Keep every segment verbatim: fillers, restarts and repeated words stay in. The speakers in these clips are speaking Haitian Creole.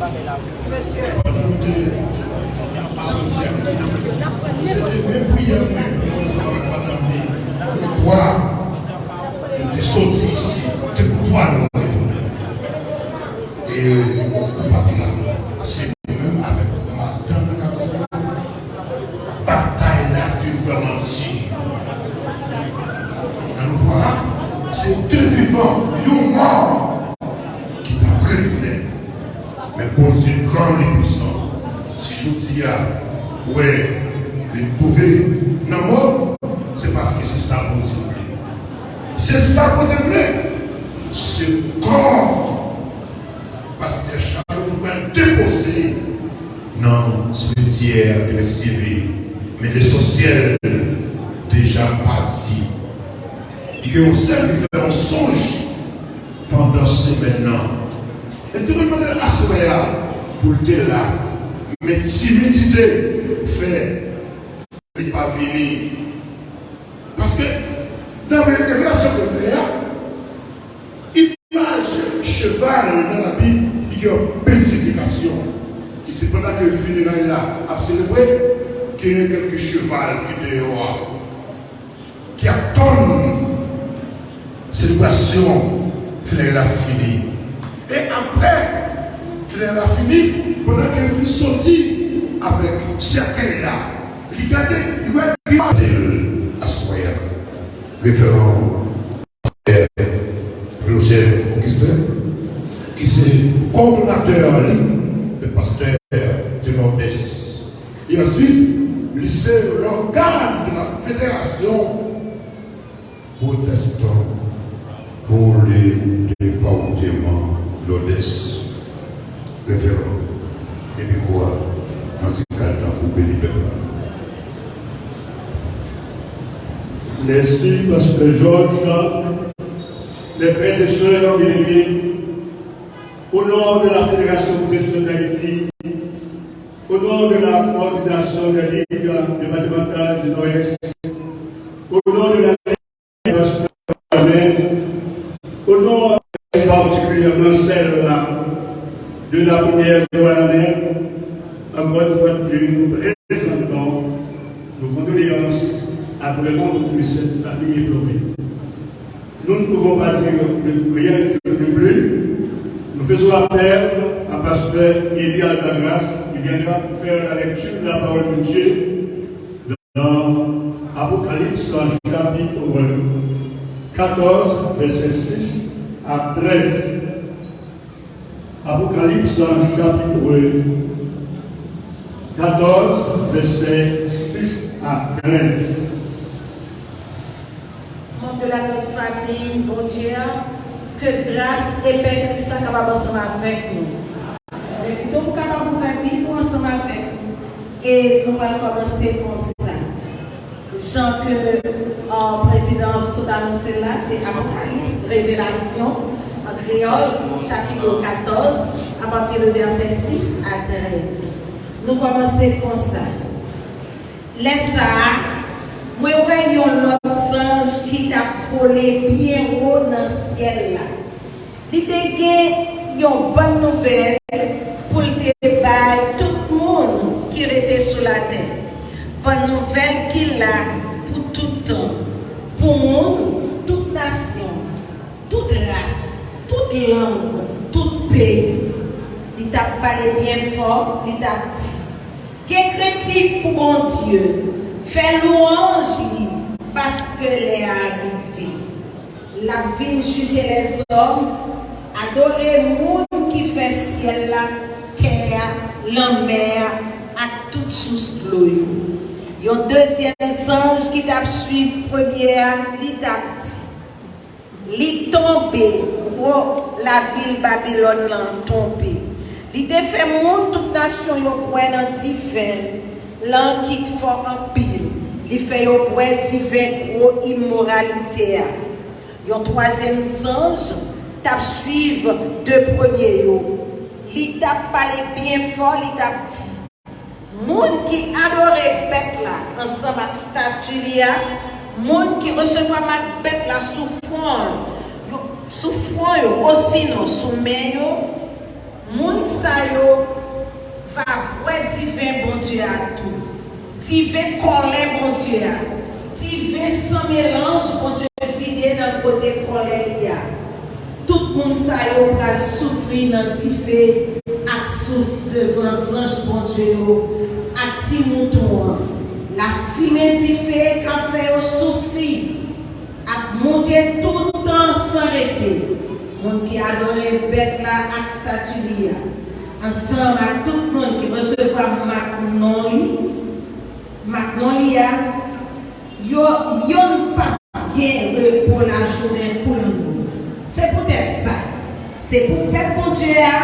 Pandan m te sòti ak li, se te men priyè mwen pou mwen ansanm ak madanm li, nou twa, nou te sòti isi, te pou twa nou retounen. E koupab la, se mwen menm avèk madanm nan k ap di batay la te vrèman di. Nan nou twa, se de vivan, yon mò ki t ap retounen. Men Bondye gran, li pwisan. Si jodi a, ou wè, li twouve nan mò, se paske se sa Bondye vle. Se sa Bondye vle. Se kò pastè Charles nou pral depoze nan simityè de Mèsyevi. Men lesansyèl deja pati. Li gen yon sèl ki fè yon sonj pandan semèn nan. E te mande aswè a pou l te la. Men timidite fè li pa vini. Paske, dapre revelasyon ke l fè a, imaj cheval nan Labib, li gen anpil siyifikasyon. Ki se pandan ke fineray la ap selebre, gen kèlke cheval ki deyò a, ki ap tann selebrasyon fineray la fini. E apre fineray la fini, pandan ke l fin soti avèk sèkèy la, li gade, li wè ki pa de l aswè a. Reveran Flogène Augustin, ki se kowòdonatè li, le pastè du Nord-Est. E answit, li se lògàn de la Fédération Protestante pour le Département Nord-Est. Reveran, e mikwo a, nan ti kal tankou beni pèp la. Mèsi, pastè Georges. Mes frères et sœurs bien-aimés, au nom de la Fédération Protestante d'Haïti, au nom de la coordination des ligues départementales du Nord-Est, au nom de la Amen. Au nom particulièrement celle-là de la première de Wanament, encore une fois de plus, nous présentons nos condoléances à tout le monde de cette famille éplorée. Nous ne pouvons pas dire de rien de plus. Nous faisons appel à pasteur Élie Albatras, qui viendra nous faire la lecture de la parole de Dieu. Dans Apocalypse chapitre quatorze, verset six à treize. Apocalypse chapitre quatorze, verset six à treize. Manm de la menm fanmi Bondye a, ke gras e pè Kris la kapab ansanm avèk nou. M envite w pou kapab ouvè Bib ou ansanm avèk nou. E nou pral kòmanse konsa. Jan ke, euh, prezidan sot anonse la, se Apokalips, Revelasyon, an kreyòl, chapit katòz, apati de vèsè sis a trèz. Nou kòmanse konsa. Lè sa a, mwen wè yon lòt zanj ki t ap vole byen wo nan syèl la. Li te gen yon bòn nouvèl pou l te bay tout moun ki rete sou latè. Bòn nouvèl ki la pou tout tan, pou moun, tout nasyon, tout ras, tout lang, tout peyi. Li t ap pale byen fò, li t ap di, gen krentif pou Bondye, fè lwanj li, paske lè a rive. L ap vin jije lèzòm, adore moun ki fè syèl la, tè a, lanmè a, ak tout sous dlo yo. Yon dezyèm zanj ki t ap swiv premye a, li t ap di, li tonbe, gwo lavil Babilòn lan tonbe. Li te fè moun tout nasyon yo bwè nan diven lan ki t fò anpil. Li fè yo bwè diven gwo imoralite a. Yon twazyèm zanj t ap swiv de premye yo. Li t ap pale byen fò, li t ap di, moun ki adore bèt la ansanm ak estati li a, moun ki resevwa mak bèt la sou fwon yo, sou fwon yo, osinon sou men yo, moun sa yo va bwè diven Bondye a tou, diven kòlè Bondye a, diven san melanj Bondye vide nan kote kòlè li a. Tout moun sa yo pral soufri nan dife ak souf devan zanj Bondye yo ak Ti Mouton an. Lafimen dife k ap fè yo soufri ap monte tout tan san rete. Moun ki adore bèt la ak estati li a, ansanm ak tout moun ki resevwa mak non li, mak non li a, yo, yonn p ap gen repo lajounen pou lanmò. Se poutèt sa, se pou pèp Bondye a,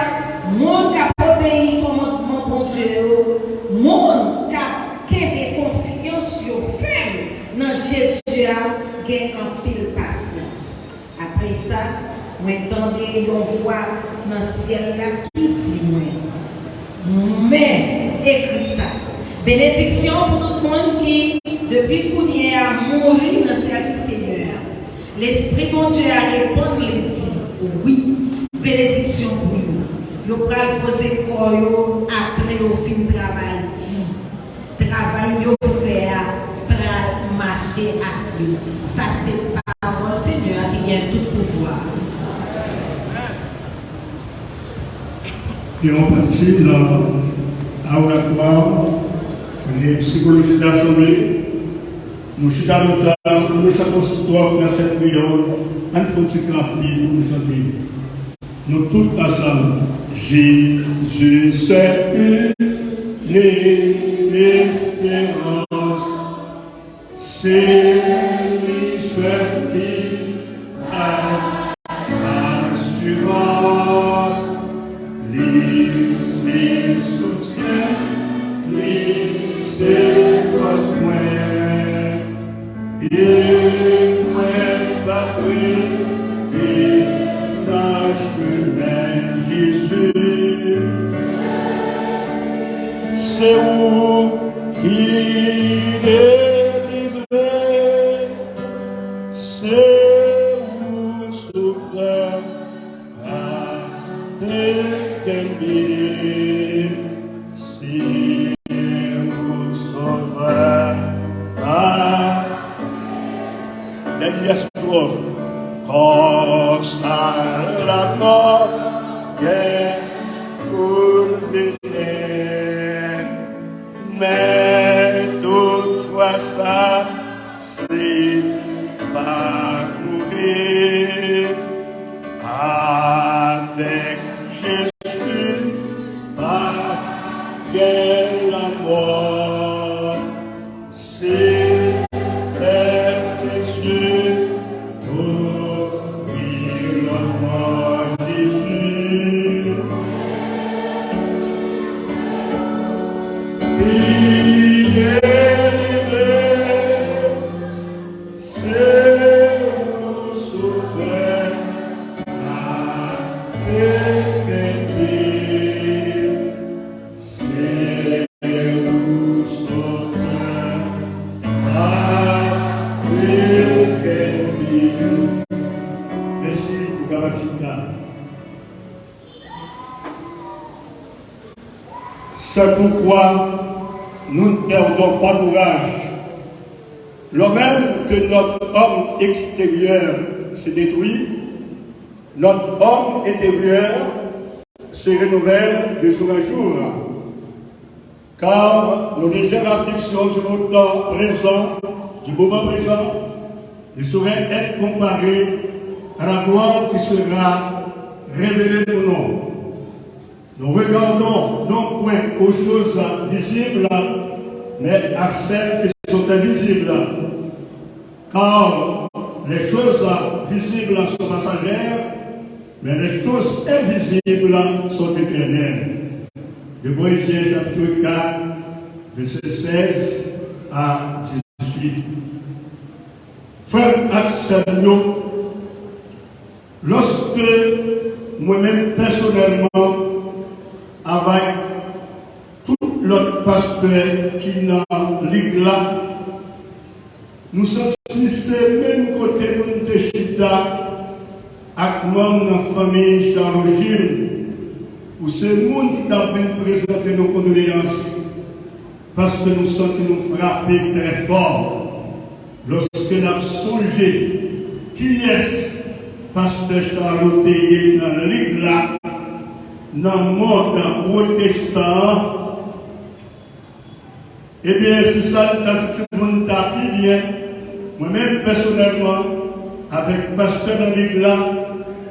moun k ap obeyi kòmandman Bondye yo, moun k ap kenbe konfyans yo fèm nan Jezi a, gen anpil pasyans. Apre sa, mwen tande yon vwa nan syèl la ki di mwen, men, ekri sa, benediksyon pou tout moun ki, depi kounye a, mouri nan sèvis Senyè a. Lespri Bondye a reponn, li di, wi, benediksyon pou yo. Yo pral poze kò yo apre yo fin travay di. Travay yo fè a pral mache ak yo. Sa se pawòl Senyè a ki gen tout pouvwa. Yon pati nan awatwa, li sikoloji lasanble. Nou chita nou tann, nou chante yon ti stwòf nan sèt kreyòl. Ann fè yon ti kanpe pou nou chante. Nou tout ansanm. Jésus, seule espérance, c'est lui seul qui a l'assurance. Li se soutyen, li se fòs mwen. E mwen pa prete nan chemen Jezi. Se ou ki delivre, se ou souvren, pa de kenbe. Se ou sovè a. Dènyè stwòf. Konsa lamò gen pou l vini. Men tout fwa sa, se pa mouri. Avèk Jezi, pa gen lanmò. Se fè Jezi, ouvri lanmò Jezi. Li delivre, se ou souvren, pa de kenbe. Se ou souvren, pa de kenbe. Mèsi, ou kapab chita. C'est pourquoi nous ne perdons pas courage. Lors même que notre homme extérieur se détruit, notre homme intérieur se renouvelle de jour en jour. Car nos légères afflictions du moment présent, du moment présent, ne sauraient être comparées à la gloire qui sera révélée pour nous. Nous regardons non point aux choses visibles, mais à celles qui sont invisibles. Car les choses visibles sont passagères, mais les choses invisibles sont éternelles. Deux Corinthiens chapitre quatre, versets seize à dix-huit. Frè ak sè m yo, Lòske mwen menm pèsonèlman, avèk tout lòt pastè ki nan lig la, nou santi se menm kote nou te chita ak manm nan fanmi Charlot Gilles, pou se moun ki t ap vin prezante nou kondoleyans, paske nou santi nou frape trè fò lòske n ap sonje kiyès pastè Charlot te ye nan lig la, nan mond pwotestan an. Ebyen, si sa n ta di timoun ta pi byen, mwen menm pèsonèlman, avèk pastè nan lig la,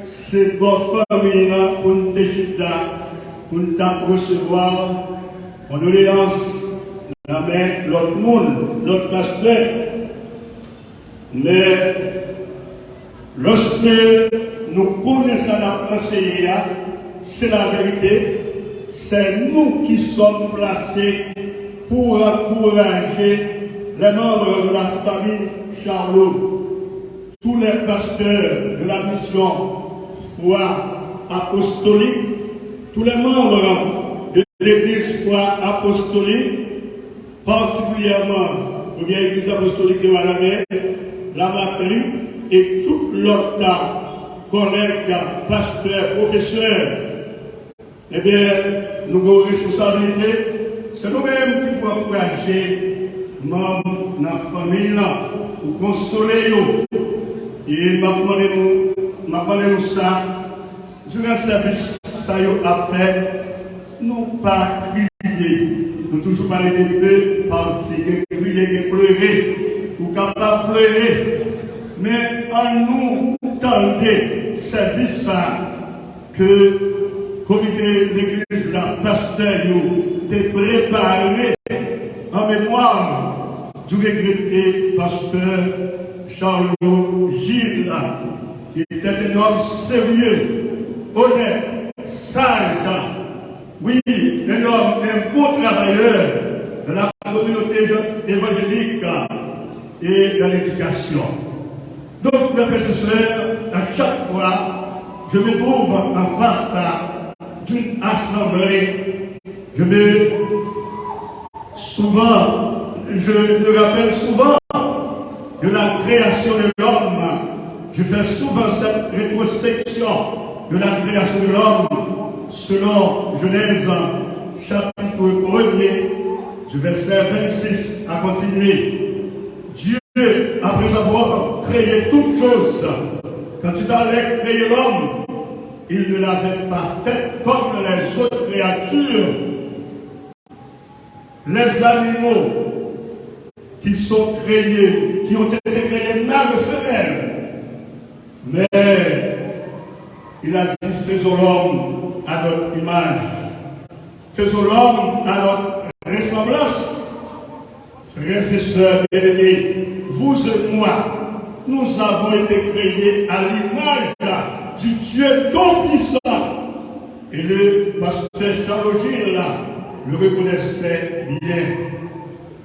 se bò fanmi an pou n te chita, pou n ta resevwa kondoleyans nan men lòt moun, lòt pastè. Men, lòske nou konnen sa n ap anseye a, se laverite, c'est nous qui sommes placés pour encourager les membres de la famille Charlot, tous les pasteurs de la mission Foi Apostolique, tous les membres de l'église Foi Apostolique, patikilyèman Premye Egliz Apostolik de Wanament, Lamatri, e tout lòt kòlèg, pastè, pwofesè. Ebyen, nou gen yon responsablite, se nou menm ki pou ankouraje manm nan fanmi lan, pou konsole yo. E m ap mande nou, m ap mande nou sa, diran sèvis sa yo ap fè, nou pa kriye. Nou toujou pale de de pati, gen kriye, gen plere. Ou kapab plere, men annou tande sèvis sa ke komite legliz la, pastè yo te prepare en mémoire du regretté pasteur Charlot Gilles, qui était un homme sérieux, honnête, sage, oui, un homme, un bon travailleur de la communauté évangélique et de l'éducation. Donc, mes frères et sœurs, à chaque fois, je me trouve en face d'une assemblée, je me, souvent, je me rappelle souvent de la création de l'homme. Je fais souvent cette rétrospection de la création de l'homme selon Genèse chapitre premier, du verset vingt-six à continuer. Dieu, après avoir créé toutes choses, quand il allait créer l'homme, il ne l'avait pas fait comme les autres créatures. Les animaux qui sont créés, qui ont été créés mâle et femelle. Mais il a dit, faisons l'homme à notre image. Faisons l'homme à notre ressemblance. Frères et sœurs bien-aimés, vous et moi, nous avons été créés à l'image du Dieu Tout-Puissant. Et le pasteur Charlot Gilles le reconnaissait bien.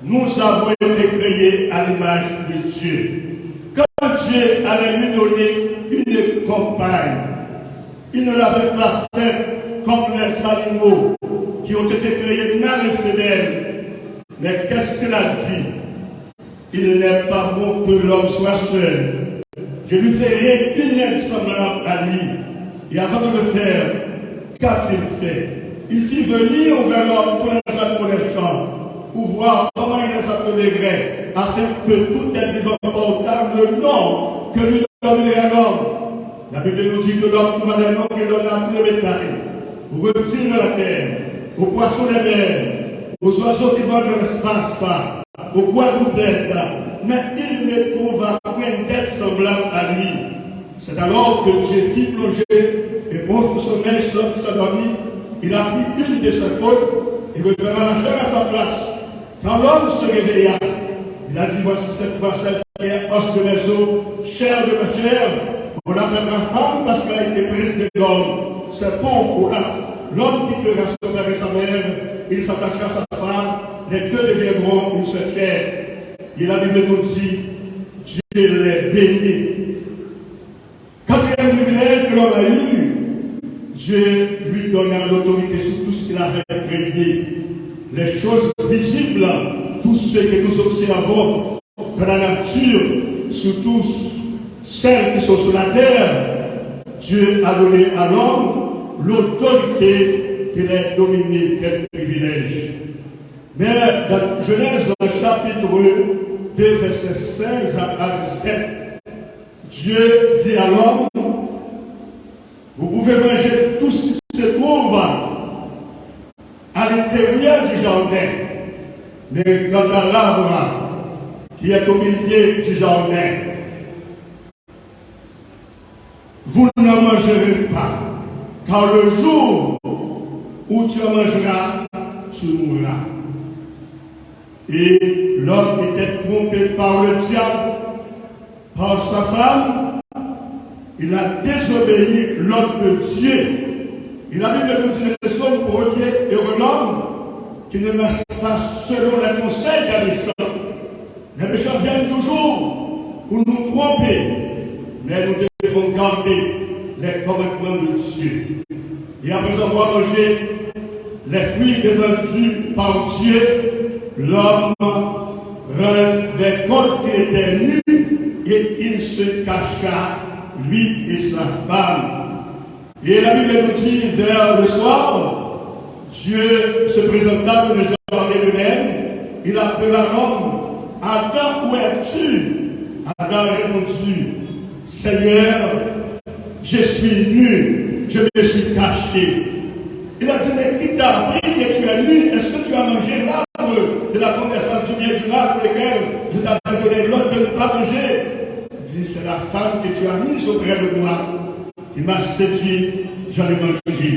Nous avons été créés à l'image de Dieu. Quand Dieu allait lui donner une compagne, il ne l'avait pas faite comme les animaux qui ont été créés mâle et femelle. Mais qu'est-ce qu'il a dit ? Il n'est pas bon que l'homme soit seul. Je lui ferai une aide semblable à lui. Et avant de le faire, qu'a-t-il fait ? Il fit venir vers l'homme tous les animaux des champs pour voir comment il les appellerait, afin que tout être vivant portât le nom que lui donnerait l'homme. La Bible nous dit que l'homme trouva des noms qu'il donna à tout le bétail, aux reptiles de la terre, aux poissons des mers, aux oiseaux qui volent dans l'espace, aux quadrupèdes, mais il ne trouva point d'être semblable à lui. C'est alors que Dieu fit plonger et profond sommeil sur l'homme qui s'endormit. Il apprit une de ses côtes et referma la chair à sa place. Quand l'homme se réveilla, il a dit, voici cette, voici celle qui est os de mes os, chair de ma chair. On l'appellera femme parce qu'elle a été prise de l'homme. C'est pourquoi l'homme quittera son père et sa mère, il s'attachera à sa femme, les deux deviendront une seule chair. Et la Bible nous dit, Dieu les bénit. Quatrième privilège que l'homme a eu, Dieu lui donna l'autorité sur tout ce qu'il avait créé. Les choses visibles, tout ce que nous observons dans la nature, surtout celles qui sont sur la terre, Dieu a donné à l'homme l'autorité de les dominer. Quel privilège! Mais dans Genèse chapitre deux, versets seize à dix-sept, Dieu dit à l'homme, vous pouvez manger tout ce qui se trouve à l'intérieur du jardin, mais quant à l'arbre qui est au milieu du jardin, vous n'en mangerez pas, car le jour où tu en mangeras, tu mourras. Et l'homme était trompé par le diable, par sa femme, il a désobéi l'ordre de Dieu. Et la Bible nous dit, le psaume premier, heureux l'homme qui ne marche pas selon les conseils des méchants. Les méchants viennent toujours pour nous tromper, mais nous devons garder les commandements de Dieu. Et après avoir mangé les fruits défendus par Dieu, l'homme rendit compte qu'il était nu et il se cacha, lui et sa femme. Et la Bible nous dit, vers le soir, Dieu se présenta dans le jardin d'Éden. Il appela l'homme, Adam, où es-tu? Adam répondit, Seigneur, je suis nu, je me suis caché. Il a dit, mais qui t'a appris que tu es nu? Est-ce que tu as mangé l'arbre de la connaissance du bien et du mal, pour lequel je t'avais donné l'ordre de ne pas manger? Il dit, c'est la femme que tu as mise auprès de moi, qui m'a séduit, j'en ai mangé.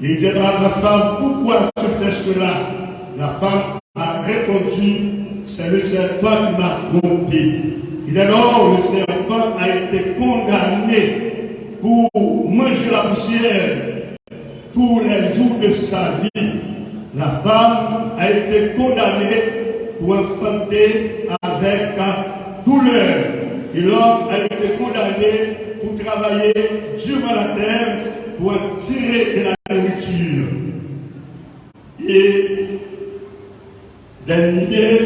Et il dit à la femme, pourquoi as-tu fait cela? La femme a répondu, c'est le serpent qui m'a trompé. Et alors le serpent a été condamné pour manger la poussière tous les jours de sa vie. La femme a été condamnée pour enfanter avec douleur. Et l'homme a été condamné pour travailler durement la terre pour en tirer de la nourriture. Et dernier,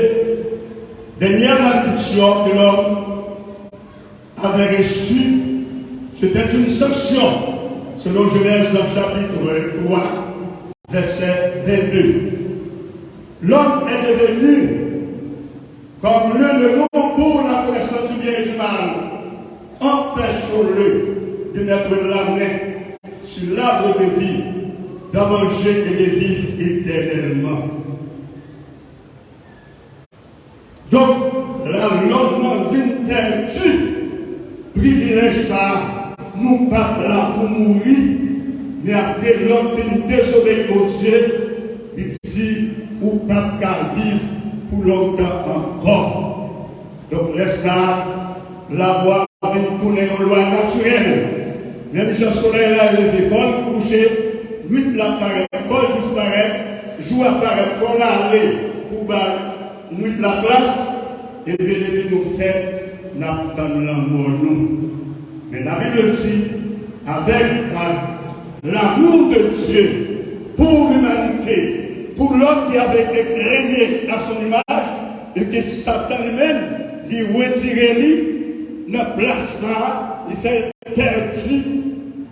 dernière malédiction que l'homme avait reçue, c'était une sanction, selon Genèse chapitre trois, verset vingt-deux. L'homme est devenu comme le, le loup pour la connaissance du bien et du mal. Empêchons-le de mettre la main sur l'arbre de vie, d'en manger et de vivre éternellement. Donk, la lòm nan vin pèdi privilèj sa a, nou p ap la pou mouri, men apre lòm fin dezobeyi Bondye, li di, ou p ap ka viv pou lontan ankò. Donk, lè sa a, lamò a vin tounen yon lwa natirèl. Menm jan solèy la leve, fò l kouche, nwit la parèt, fò l disparèt, jou a parèt, fò l ale pou bay nwit la plas, ebyen, depi nou fèt, n ap tann lanmò nou. Men Labib di, avec, euh, l'amour de Dieu pour l'humanité, pour l'homme qui avait été créé à son image, e ke Satan li menm, li retire li nan plas sa a, li fè l pèdi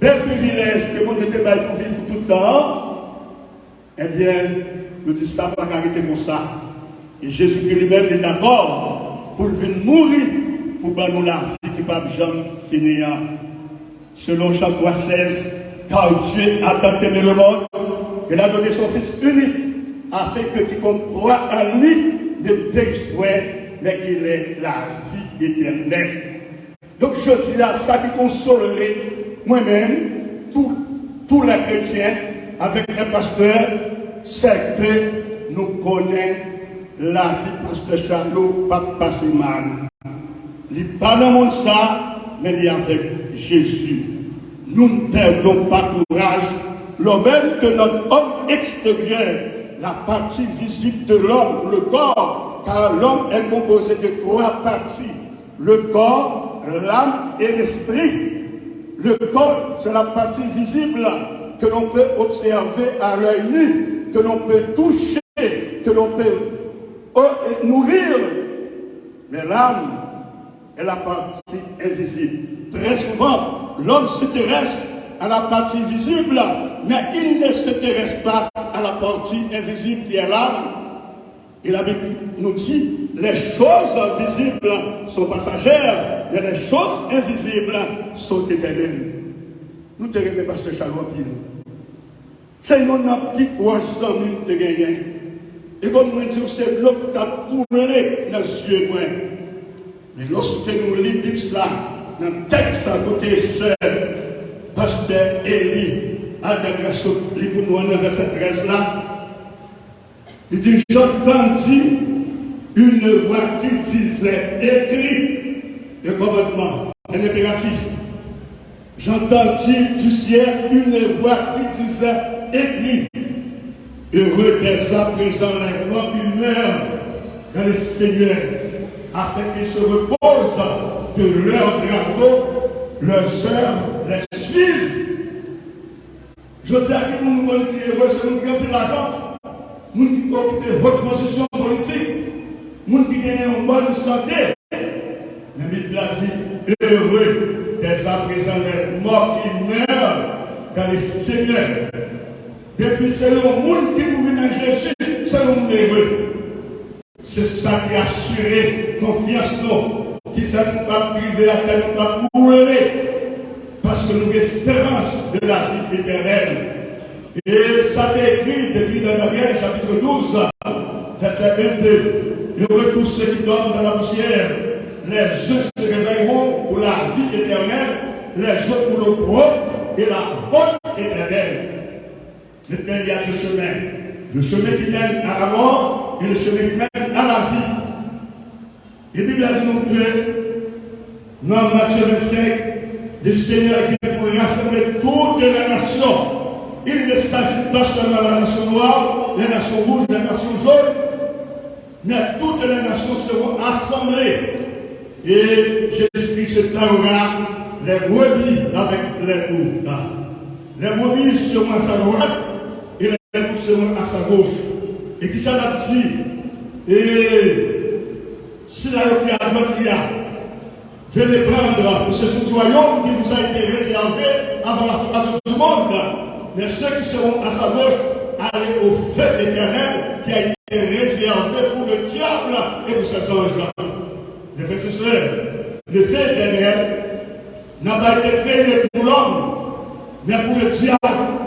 bèl privilèj ke Bondye te bay pou viv pou tout tan an, ebyen, yo di sa pa ka rete konsa. E Jezikri li menm, li dakò pou l vin mouri pou ban nou lavi ki p ap janm fini an. Selon Jan twa sèz, car Dieu a tant aimé le monde qu'il a donné son Fils unique, afin que quiconque croit en lui ne périsse point, mais qu'il ait la vie éternelle. Donk, jodi a, sa ki konsole mwen menm, tou, tou lè kretyen, avèk lè pastè, sè ke nou konnen lavi pastè Chalo p ap pase mal. Li pa nan mond sa, men li avèk Jezi. Nous ne perdons pas courage, lors même que notre homme extérieur, la partie visible de l'homme, le corps, car l'homme est composé de trois parties, le corps, l'âme et l'esprit. Le corps, c'est la partie visible que l'on peut observer à l'œil nu, que l'on peut toucher, que l'on peut, euh, nourrir. Mais l'âme est la partie invisible. Très souvent, l'homme s'intéresse à la partie visible, mais il ne s'intéresse pas à la partie invisible qui est l'âme. Et la Bible nous dit, les choses visibles sont passagères, mais les choses invisibles sont éternelles. Nou te renmen pastè Chalo anpil. Se youn nan pi pwòch zanmi m te genyen. E kòm mwen di w, se dlo ki t ap koule nan zye mwen. Men lòske nou li Bib sa, nan tèks sa kote sè pastè Eli Alda Grasso li pou nou an nan vèsè trèz la, il dit, j'entendis une voix qui disait, écris, un commandement, un impératif. J'entendis du ciel une voix qui disait, écris, heureux dès à présent les morts qui meurent dans le Seigneur, afin qu'ils se reposent de leurs travaux, leurs œuvres les suivent. Jodi a, ki moun nou konn ki ere? Se moun ki gen anpil lajan, moun ki okipe wot pozisyon politik, moun ki gen yon bòn sante. Men Bib la di, heureux dès à présent les morts qui meurent dans le Seigneur. Depi se yon moun ki mouri nan Jezi, se yon moun ere. Se sa ki asire konfyans nou, ki fè nou p ap drive atè, nou p ap woule, paske nou gen esperans de la vi etènèl. E sa te ekri depi nan Danyèl chapit douz, vèsè vennde, heureux tous ceux qui dorment dans la poussière, les uns se réveilleront pour la vie éternelle, les autres pour l'opprobre et la honte éternelle. Maintenant, il y a deux chemins. Le chemin qui mène à la mort et le chemin qui mène à la vie. E Bib la di nou ke nan Matye vennsenk, le Seigneur gen pou rasanble tout la nasyon. Il ne s'agit pas seulement de la nation noire, la nation rouge, la nation jaune, mais toutes les nations seront assemblées. Et Jésus-Christ séparera les brebis avec les loups. Les brebis seront à sa droite et les loups seront à sa gauche. E kisa l ap di? E sila yo ki adwat li a, venez prendre possession du royaume qui vous a été réservé avant la fondation du monde. Mais ceux qui seront à sa gauche, allez au feu éternel qui a été réservé pour le diable et pour ses anges. Mes frères et sœurs, le feu éternel n'a pas été créé pour l'homme, mais pour le diable.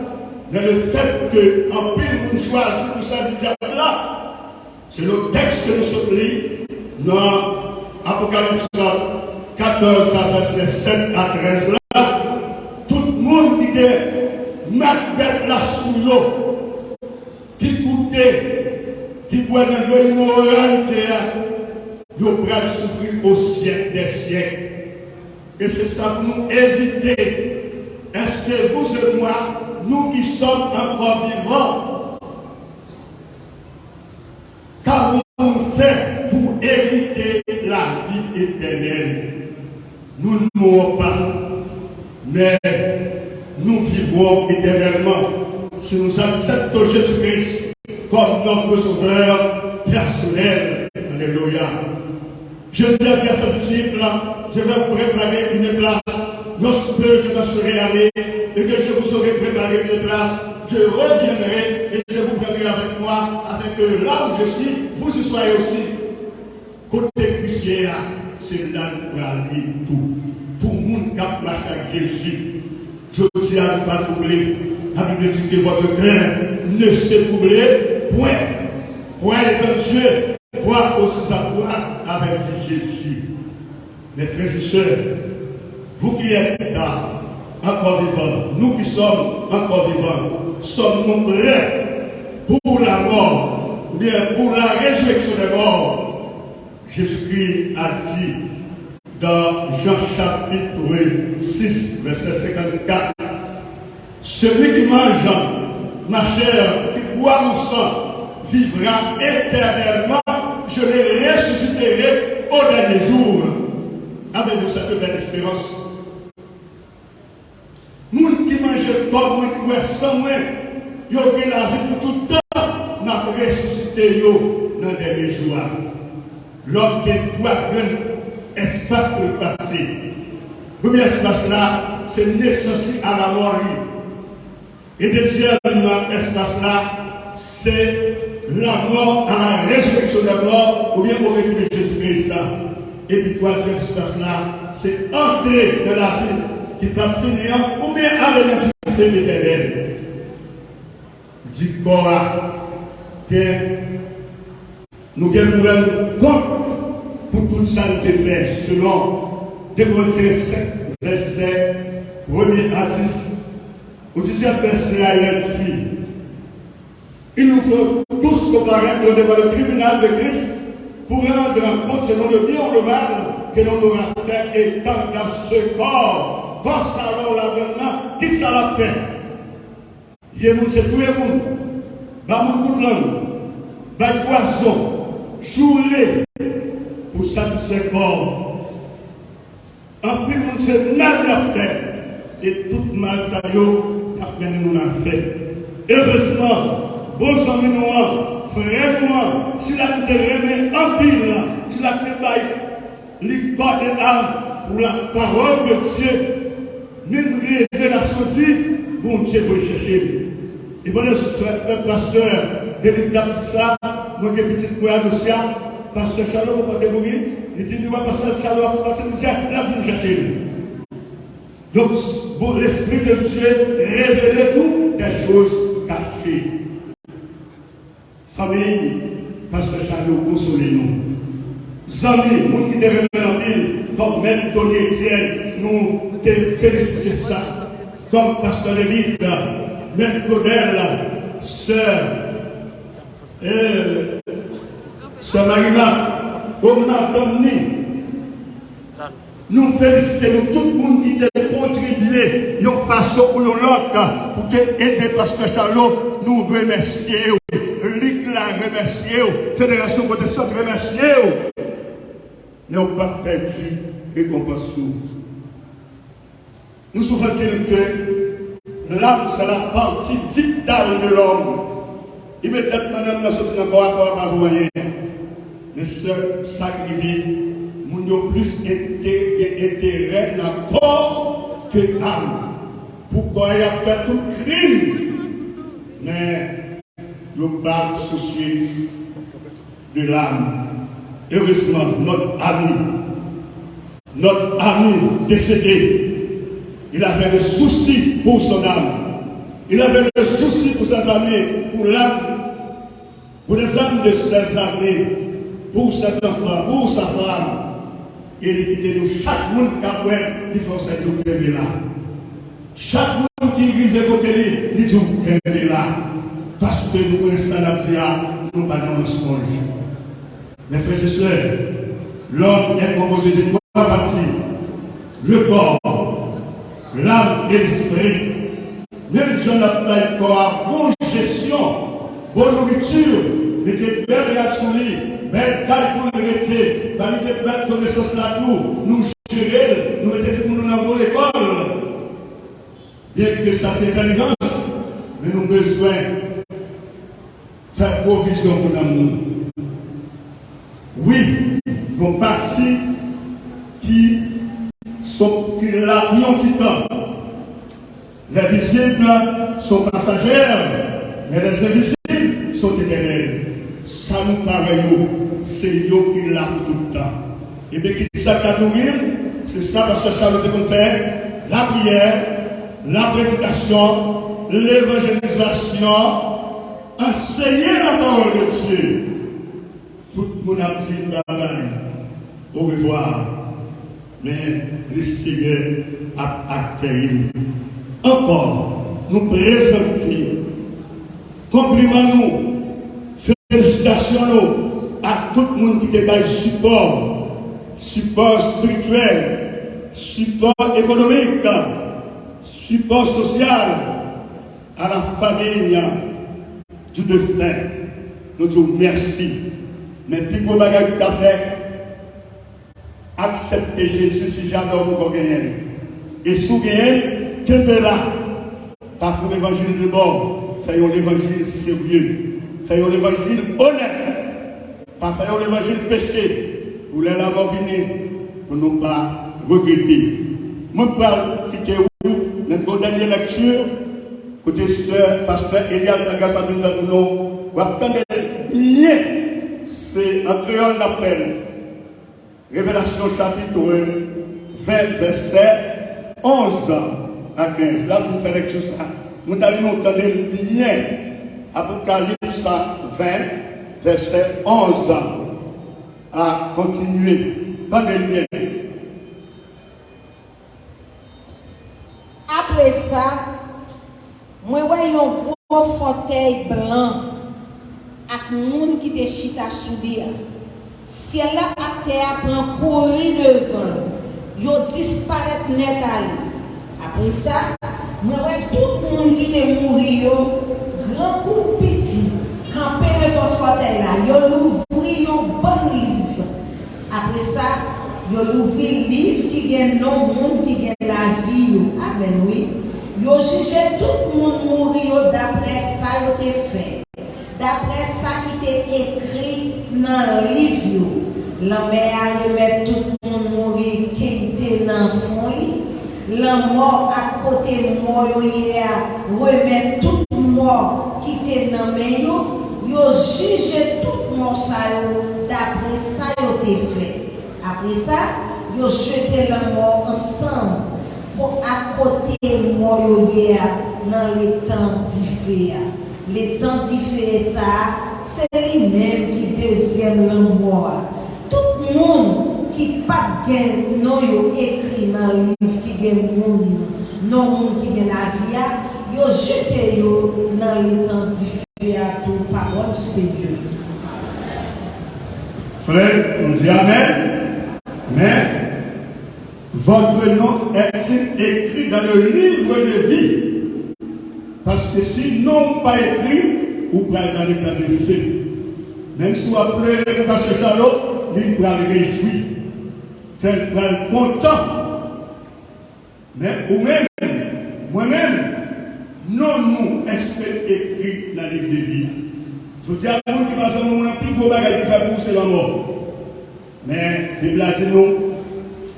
Men le fèt ke anpil moun chwazi pou sèvi dyab la, se le tèks ke nou sot li nan Apokalips katòz, vèsè sèt a trèz la, tout moun ki gen mak bèt la sou yo, ki goute, ki bwè nan dlo imoralite a, yo pral soufri o syèk dè syèk. E se sa pou nou evite. Est-ce que vous et moi, nous qui sommes encore vivants, qu'avons-nous fait pour hériter la vie éternelle? Nous ne mourrons pas, mais nous vivrons éternellement si nous acceptons Jésus-Christ comme notre Sauveur personnel. Alléluia. Jésus a dit à ses disciples, je vais vous préparer une place. Lorsque je m'en serai allé et que je vous aurai préparé une place, je reviendrai et je vous prendrai avec moi, afin que là où je suis, vous y soyez aussi. Kote Kris ye a, se la nou prale tou. Pou moun k ap mache ak Jezi, jodi a nou pa twouble. La Bible dit que votre cœur ne se trouble point. Croyez en Dieu, croyez aussi en moi, avait dit Jésus. Mes frères et sœurs, vous qui êtes là, encore vivants, nous qui sommes encore vivants, sommes-nous prêts pour la mort, ou bien pour la résurrection des morts? Jésus-Christ a dit dans Jean chapitre six, verset cinquante-quatre, celui qui mange ma chair, qui boit mon sang, vivra éternellement, je le ressusciterai au dernier jour. Avez-vous cette belle espérance? kò mwen, ki bwè san mwen, yo gen lavi pou tout tan, m ap resisite yo nan dènye jou a. Lòm gen dwa jwenn espas pou l pase. Premye espas la, se nesans li a lamò li. E dezyèm espas la, se lamò a la rezireksyon dè mò, oubyen o retou de Jezi Kris la. Epi twazyèm espas la, se antre nan lavi ki p ap fini an, oubyen ale nan dife etènèl. Di kò a, gen Nou gen pou rann kont pou tout sa nou te fè, selon de Korentyen senk, vèsè premye a dis. Ou dizyèm vèsè a, il est dit, il nous faut tous comparaître devant le tribunal de Christ pour rendre compte selon le bien ou le mal que l'on aura fait étant dans ce corps. Kò sa a w ladan l lan, kisa l ap fè? Ye moun se touye moun, ba moun kout lang, bay pwazon, joure pou satisfè kò. Anpil moun se mal y ap fè, e tout mal sa yo y ap mennen nou nan lanfè. Erezman, bon zanmi nou an, frè nou an, sila ki te renmen anpil, sila ki te bay li kò de lam pou la parole de Dieu, menm revelasyon di, Bondye voye chèche l. E pandan frè, frè pastè Denis t ap di sa, mwen gen pitit mwen Adosia, pastè Chalo poko te mouri, li di li wè pastè Chalo ap pase mizè, l ap vin chèche l. Donk, bon, l'Esprit de Dieu révèle nous des choses cachées. Fanmi, pastè Chalo konsole nou. Zanmi, moun ki te renmen l anpil, kòm mèt Tony Etienne, nou te felisite sa. Kòm pastè David, mèt Claudel, sè, e, sè Marina, kòm madanm ni, Nou felisite nou tout moun ki te kontribye yon fason ou yon lòt pou te ede pastè Chalo. Nou remèsye w. Lig la remèsye w. Federasyon Pwotestan remèsye w. Men w p ap pèdi rekonpans ou. Nous souvent dire que l'âme, c'est la partie vitale de l'homme. Imedyatman nanm nan soti nan kò a, kò a pa vo anyen. Men sèl sa k rive, moun yo plis ente-, gen enterè nan kò ke nanm. Pou kò a, y ap fè tout krim. Men yo pa sousye de l'âme. Heureusement, notre ami, notre ami décédé, il avait le souci pour son âme. Il avait le souci pour ses amis, pour l'âme, pour les âmes de ses amis, pour ses enfants, pour sa femme. E li kite nou chak moun k ap wè, li fè w sa, di w kenbe la. Chak moun ki rive kote li, li di w kenbe la. Paske nou konnen sa n ap di a, nou pa nan mansonj. Mes frères et sœurs, l'homme est composé de trois parties, le corps, l'âme et l'esprit. Menm jan n ap bay kò a bon jesyon, bon nouriti, mete bèl rad sou li, bèl kay pou l rete, ba li de bèl konesans la tou, nou jere l, nou mete timoun nou nan bon lekòl. Byenke sa se entèlijans, men nou bezwen fè pwovizyon pou nanm nou. Wi, gon pati ki son, ki la pou yon ti tan. Les visibles sont passagères, mais les invisibles sont éternels. Sa nou pa wè yo, se yo ki la pou tout tan. Ebyen, ki sa k ap nouri l? Se sa pastè Charles te konn fè, lapriyè, lapredikasyon, levanjelizasyon, anseye la parole de Dieu. Tout moun ap di l babay, orevwa, men Lesenyè ap akeyi l ankò. Nou prezante konpliman nou, felisitasyon nou a tout moun ki te bay sipò, sipò espirityèl, sipò ekonomik, sipò sosyal, a la famille du défunt, nou di w mèsi. Men pi gwo bagay ou ka fè, aksepte Jezi si jamè w poko genyen l. E si w genyen l, kenbe la. Pa fè yon levanjil de bò, fè yon levanjil serye, fè yon levanjil onèt. Pa fè yon levanjil peche, pou lè lanmò vini, pou nou pa regrete. Mwen pral kite ou nan yon dènye lèkti, kote sè pastè Eliane Vergas ap vin fè pou nou, w ap tande l byen, se an kreyòl n ap fè l. Revelasyon chapit ven, vèsè onz a kenz. La pou n fè lèkti sa. Nou ta renmen w tande l byen. Apokalips ven, vèsè onz a kontinye. Tande l byen. Apre sa, mwen wè yon gwo fòtèy blan ak moun ki te chita sou li a. Syèl la ak tè a pran kouri devan l, yo disparèt nèt ale. Apre sa, mwen wè tout moun ki te mouri yo, gran kou piti, kanpe devan fòtèy la, yo louvri yon bann liv. Apre sa, yo louvri liv ki gen non moun ki gen lavi yo. Amèn, wi. Yo jije tout moun mouri yo daprè sa yo te fè, daprè sa ki te ekri nan liv yo. Lanmè a remèt tout moun mouri ki te nan fon li. Lanmò ak kote mò yo ye a remèt tout mò ki te nan men yo. Yo jije tout mò sa yo daprè sa yo te fè. Apre sa, yo jete lanmò ansanm ak kote mò yo ye a nan letan dife a. Letan dife sa a, se li menm ki dezyèm lanmò a. Tout moun ki pa t gen non yo ekri nan liv ki gen moun, non moun ki gen lavi a, yo jete yo nan letan dife a tou. Pawòl Senyè. Frè, nou di amèn. Men, votre nom est-il écrit dans le livre de vie? Paske si non w pa ekri, ou pral nan letan dife. Menm si w ap plere pou pastè Chalo, li pral rejwi. Kè l pral kontan. Men ou menm, mwen menm, non nou èske ekri nan liv de vi a? Jodi a, moun ki pa zanmi w lan, pi gwo bagay li fè pou ou se lanmò. Men Bib la di nou,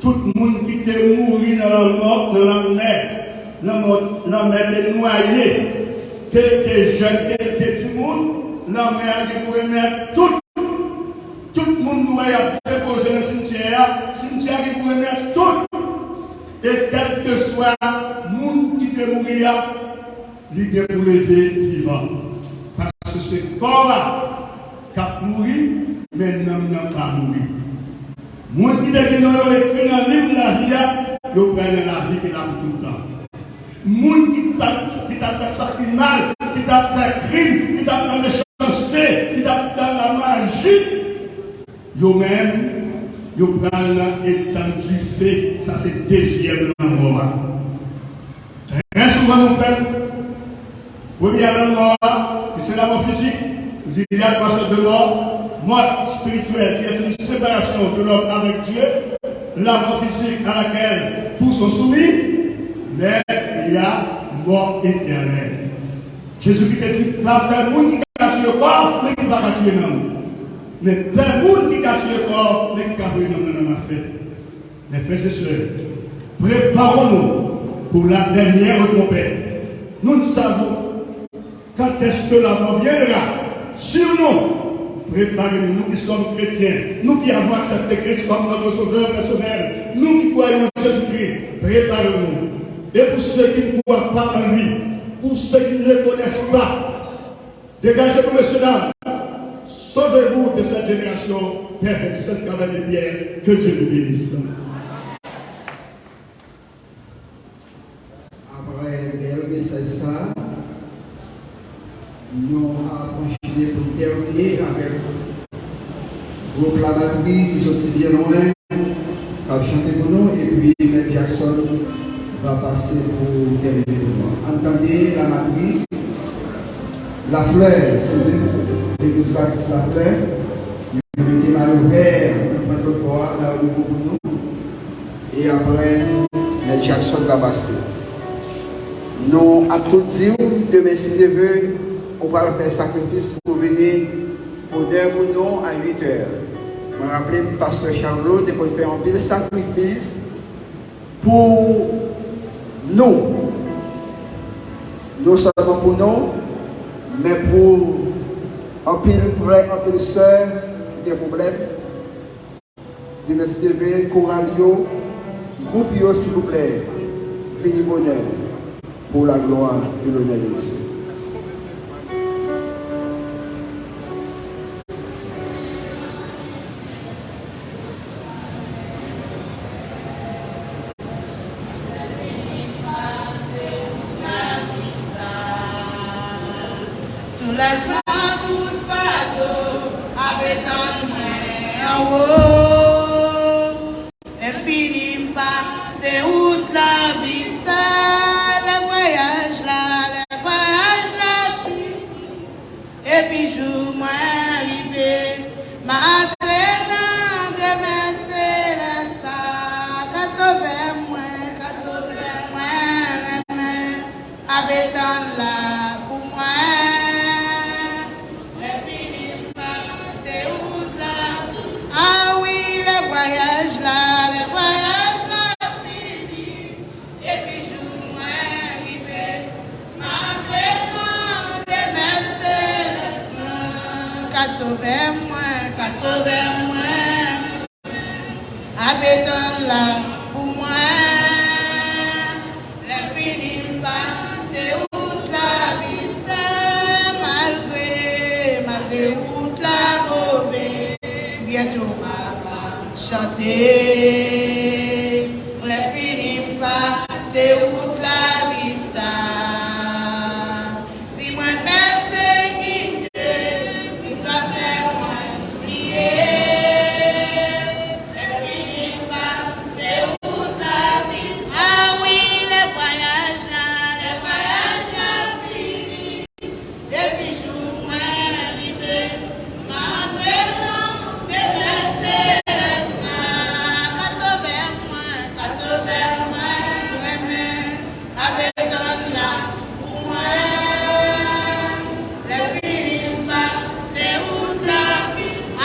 tout moun ki te mouri nan lanmò, nan lanmè, lanmò, lanmè te nwaye, ke l te jèn, ke l te timoun, lanmè a gen pou remèt tout. Tout moun nou wè y ap depoze nan simtyè a, simtyè a gen pou remèt tout. E kèlkeswa moun ki te mouri a, li gen pou leve vivan. Paske se kò a k ap mouri, men nanm nan pa mouri. Moun ki te gen non yo ekri nan liv lavi a, yo pral nan lavi ki la pou tout tan. Moun ki t ap, ki t ap fè sa ki mal, ki t ap fè krim, ki t ap nan mechanste, ki t ap nan lamaji, yo menm, yo pral nan etan dife. Sa se dezyèm lanmò a. Trè souvan nou pèd. Premye lanmò a, ki se lanmò fizik, nou di il y a trois sortes de mort, mort spirituelle, qui est une séparation de l'homme avec Dieu, la mort physique à laquelle tous sont soumis, mais il y a mort éternelle. Jezikri te di, pa gen moun ki ka tiye kò, men ki pa ka tiye nanm. Men gen moun ki ka tiye kò, men ki ka voye nanm nan nan lanfè. Mes frères et sœurs, préparons-nous pour la dernière trompette. Nous ne savons quand est-ce que la mort viendra sur nous. Préparez-nous, nous qui sommes chrétiens, nous qui avons accepté Christ comme notre Sauveur personnel, nous qui croyons en Jésus-Christ, préparons-nous. Et pour ceux qui ne croient pas en lui, pour ceux qui ne le connaissent pas, dégagez-vous, messieurs, dames. Sauvez-vous de cette génération perverse, esclavage de pierre. Que Dieu nous bénisse. Apre bèl mesaj sa, nou ap anchene pou n tèmine avèk gwoup Labatri ki soti byen lwen, k ap chante pou nou, epi Mèt Jackson va pase pou tèmine pou nou. Ann tande Labatri, Laflè, se legliz batis Laflè, yo mete mayo vè, yo pran lòt bò a, la yo pou nou. E apre, Mèt Jackson va pase. Nou ap tout di w, demen, si Dye vle, ou pral fè sakrifis pou vini pou nèf ou non a uit è. Mwen raple m, pastè Charlot te konn fè anpil sakrifis pou nou. Non sèlman pou nou, men pou anpil frè, anpil sè ki gen pwoblèm. Demen, si Dye vle, koral yo, gwoup yo, silvouplè, vini bonè pour la gloire et l'honneur de Dieu. Soulajman tout fado ap tann mwen anwo. Lè fini m pase wout lavi sa, lè vwayaj la, lè vwayaj la fini. Epi jou mwen rive, malgre nan demen selès la, ka Sovè mwen, ka Sovè mwen renmen, ap tann la pou mwen. Lè fini m pase wout la, a wi, lè vwayaj la, lè vwayaj la fini. Epi jou mwen rive, malgre nan demen selès la, ka Sovè mwen, ka Sovè mwen, ap tann la pou mwen. Lè fini m pase wout lavi sa, malgre, malgre wout la move, byento m ap chante. Lè fini m pase wout lavi sa, si mwen pèsekite, poukisa fè mwen kriye? Lè fini m pase wout lavi sa, a wi, lè vwayaj la, lè vwayaj la fini. Epi jou mwen rive, m antre nan demen selès la. Ka Sovè mwen, ka Sovè mwen renmen, ap tann la pou mwen. Lè fini m pase wout la,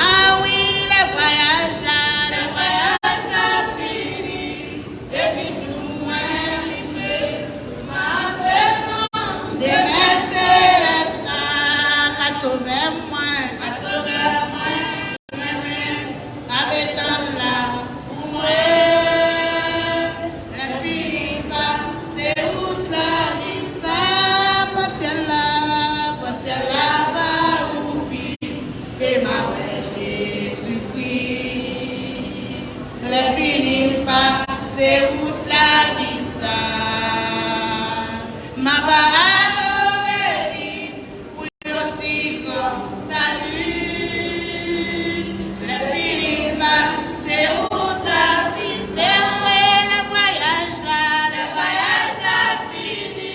a wi, lè vwayaj la, lè vwayaj la fini. Epi jou mwen rive, m antre nan demen selès la. Ka Sovè mwen, ka Sovè mwen renmen, ap tann la pou mwen. Lè fini m pase wout lavi sa, pòt syèl la, pòt syèl la va ouvri, e m a wè Jezikri. Lè fini m pase wout lavi sa, m ap adore li pou yon si gran sali. Lè fini m pase wout lavi, se vre, lè vwayaj la, lè vwayaj la fini.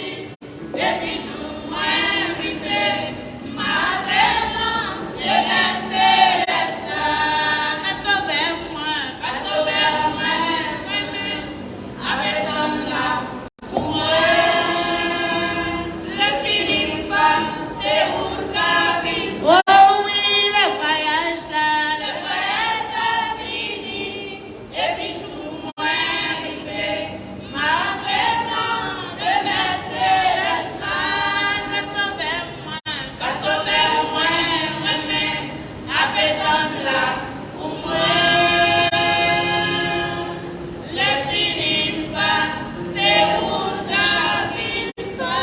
Epi jou mwen rive, m antre nan demen selès la. Ka Sovè mwen, ka Sovè mwen renmen, ap tann la pou mwen. Lè fini m pase wout lavi sa, o wi, lè vwayaj la, lè vwayaj la fini. Epi jou mwen rive, m antre nan demen selès la. Ka Sovè mwen, ka Sovè mwen renmen, ap tann la pou mwen. Lè fini m pase wout lavi sa.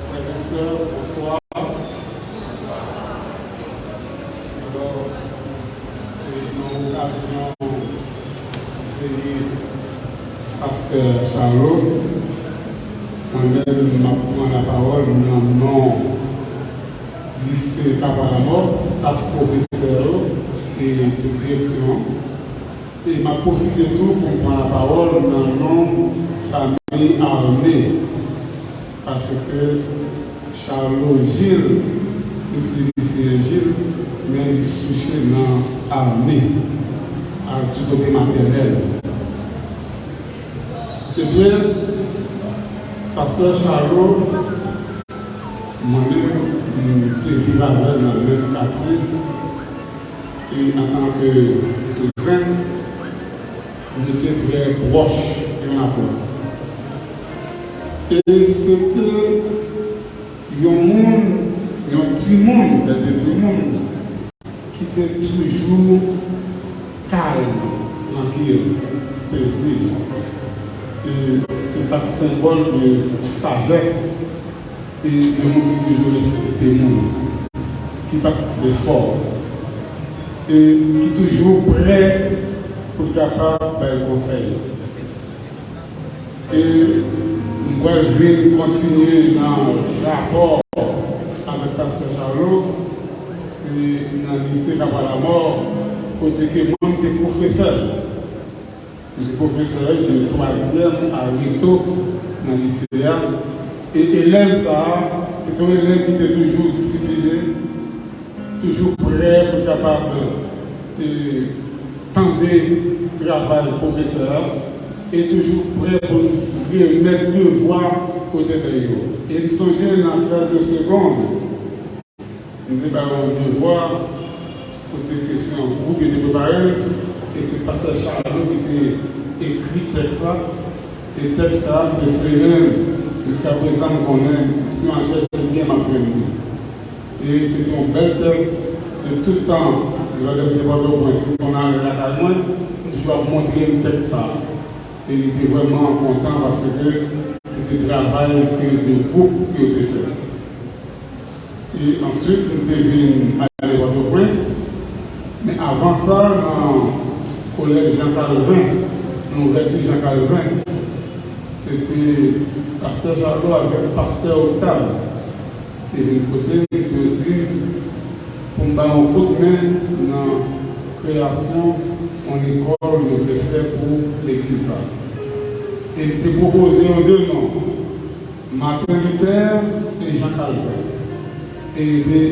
Frères et sœurs, bonsoir. Alò, se yon okazyon Pastè Charlot, mwen menm, m ap pran lapawòl nan non lise Kapwa Lamò, staf pwofesè yo e tout direksyon an. E m ap pwofite tou pou m pran lapawòl nan non fanmi Armé, paske Charlot Gilles, menm si li se Gilles, men li souche nan Armé, a, ti kote matènel. Ebyen, pastè Charlot, mwen menm, m te viv avè l nan menm katye, e antanke kouzen, nou te trè pwòch youn ak lòt. E se te yon moun, yon timoun, lè te timoun, ki te toujou kalm, trankil, pezib. E se sa k senbòl de sajès e de moun ki toujou respekte moun, ki pa t twò fò, e ki toujou prè pou l kapab bay konsèy. E m pral vin kontinye nan rapò avèk pastè Charlot, se nan lise Kapwa Lamò, kote ke mwen m te pwofesè. M te pwofesè de twazyèm a reto nan lise a. E elèv sa a, se te yon elèv ki te toujou disipline, toujou prè pou kapab, e, tande travay pwofesè a, e toujou prè pou remèt devwa kote nèg yo. E m sonje nan klas de segonn, m te ba yo yon devwa, kote ke se yon gwoup yo te prepare l, e se pastè Charlot ki te ekri tèks la, e tèks sa a, m te sere l, jiskaprezan m konnen, si m al chèche l byen, m ap jwenn li. E se te yon bèl tèks. E tout tan, lè m te Pòtoprens, m konn ale lakay mwen, m toujou ap montre l tèks sa a. E li te vrèman kontan paske se te travay ke de gwoup ke yo te fè. E answit, m te vin ale Pòtoprens. Men avan sa, nan kolèj Jean Calvin, nan ouvèti Jean Calvin, se te pastè Charlot avèk pastè Octave te vin kote m, yo di m pou m ba yo kout men nan kreyasyon yon lekòl yo vle fè pou legliz la. E m te pwopoze yo de non, Martin Luther e Jean Calvin. E yo te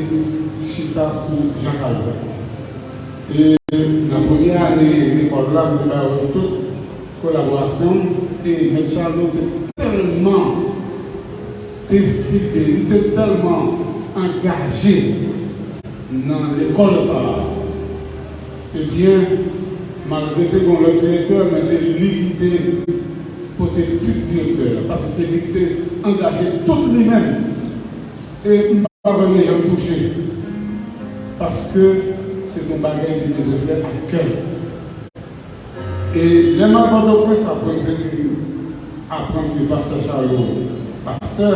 chita sou Jean Calvin. E nan premye ane lekòl la, m te ba yo tout kolaborasyon m, e Mèt Charlot te tèlman deside, li te tèlman angaje nan lekòl sa a. Ebyen, malgre te gen yon lòt direktè, men se li ki te pote tit direktè a, paske se li ki te angaje tout li menm. E m pa vrèman janm touche, paske se yon bagay ki bezwen fè ak kè. E lè m al Pòtoprens apre m te vin aprann ke pastè Charlot, pastè,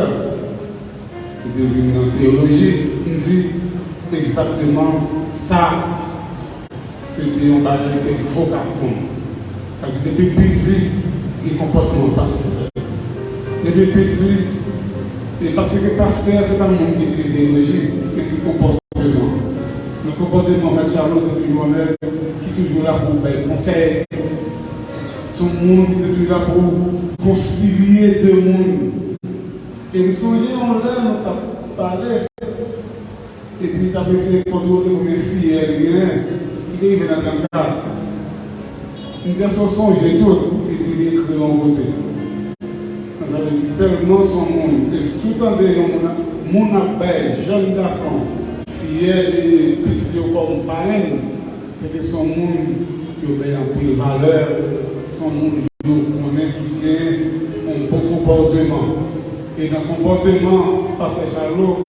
li te vin nan teyoloji, m di egzakteman sa, se te yon bagay, se vokasyon m. Sa di depi piti, gen konpòtman pastè. Depi piti, e paske pastè, se pa moun ki di teyoloji, men se konpòtman. Nan konpòtman, Mèt Charlot te toujou yon nèg ki toujou la pou bay konsèy. Se yon moun ki te toujou la pou konsilye de moun. E m sonje yon lè nou t ap pale, epi li t ap eseye kontwole konbyen fiyè li genyen, li te rive nan trannkat. M di, èske w sonje tout? Li di li ekri yon kote. Sa vle di tèlman se yon moun, e si w tande yon moun, moun ap bay jèn gason, fiyè, e pitit yo kòm parenn, se ke se yon moun yo bay anpil valè, se yon moun yo konnen ki gen yon bon konpòteman. E nan konpòteman pastè Charlot,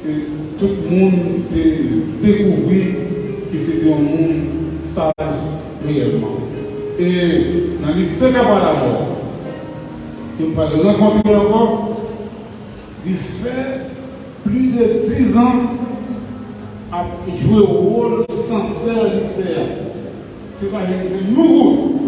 e tout moun te dekouvri ke se te yon moun saj reyèlman. E nan lise Kapwa Lamò, ke m pral rankontre ankò, li fè plis de dizan ap jwe wòl sansè lise a. Se pa yon ti nouvo.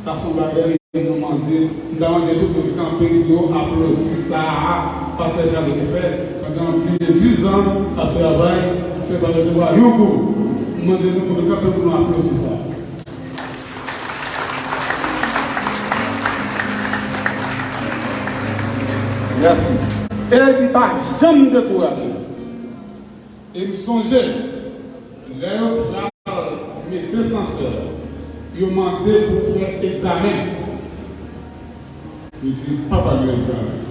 Sa se yon bagay nou mande, m ta mande tout moun kanpe pou yo aplodi sa a, pastè Charles te fè pandan plis de diz an ap travay, se pa resevwa yon goud. M mande nou pou nou kanpe pou nou aplodi sa. Mèsi. E li pa janm dekouraje. E m sonje, lè yo pral mete sansè, yo mande pou fè egzamen. Li di, "Pa ba nou egzamen.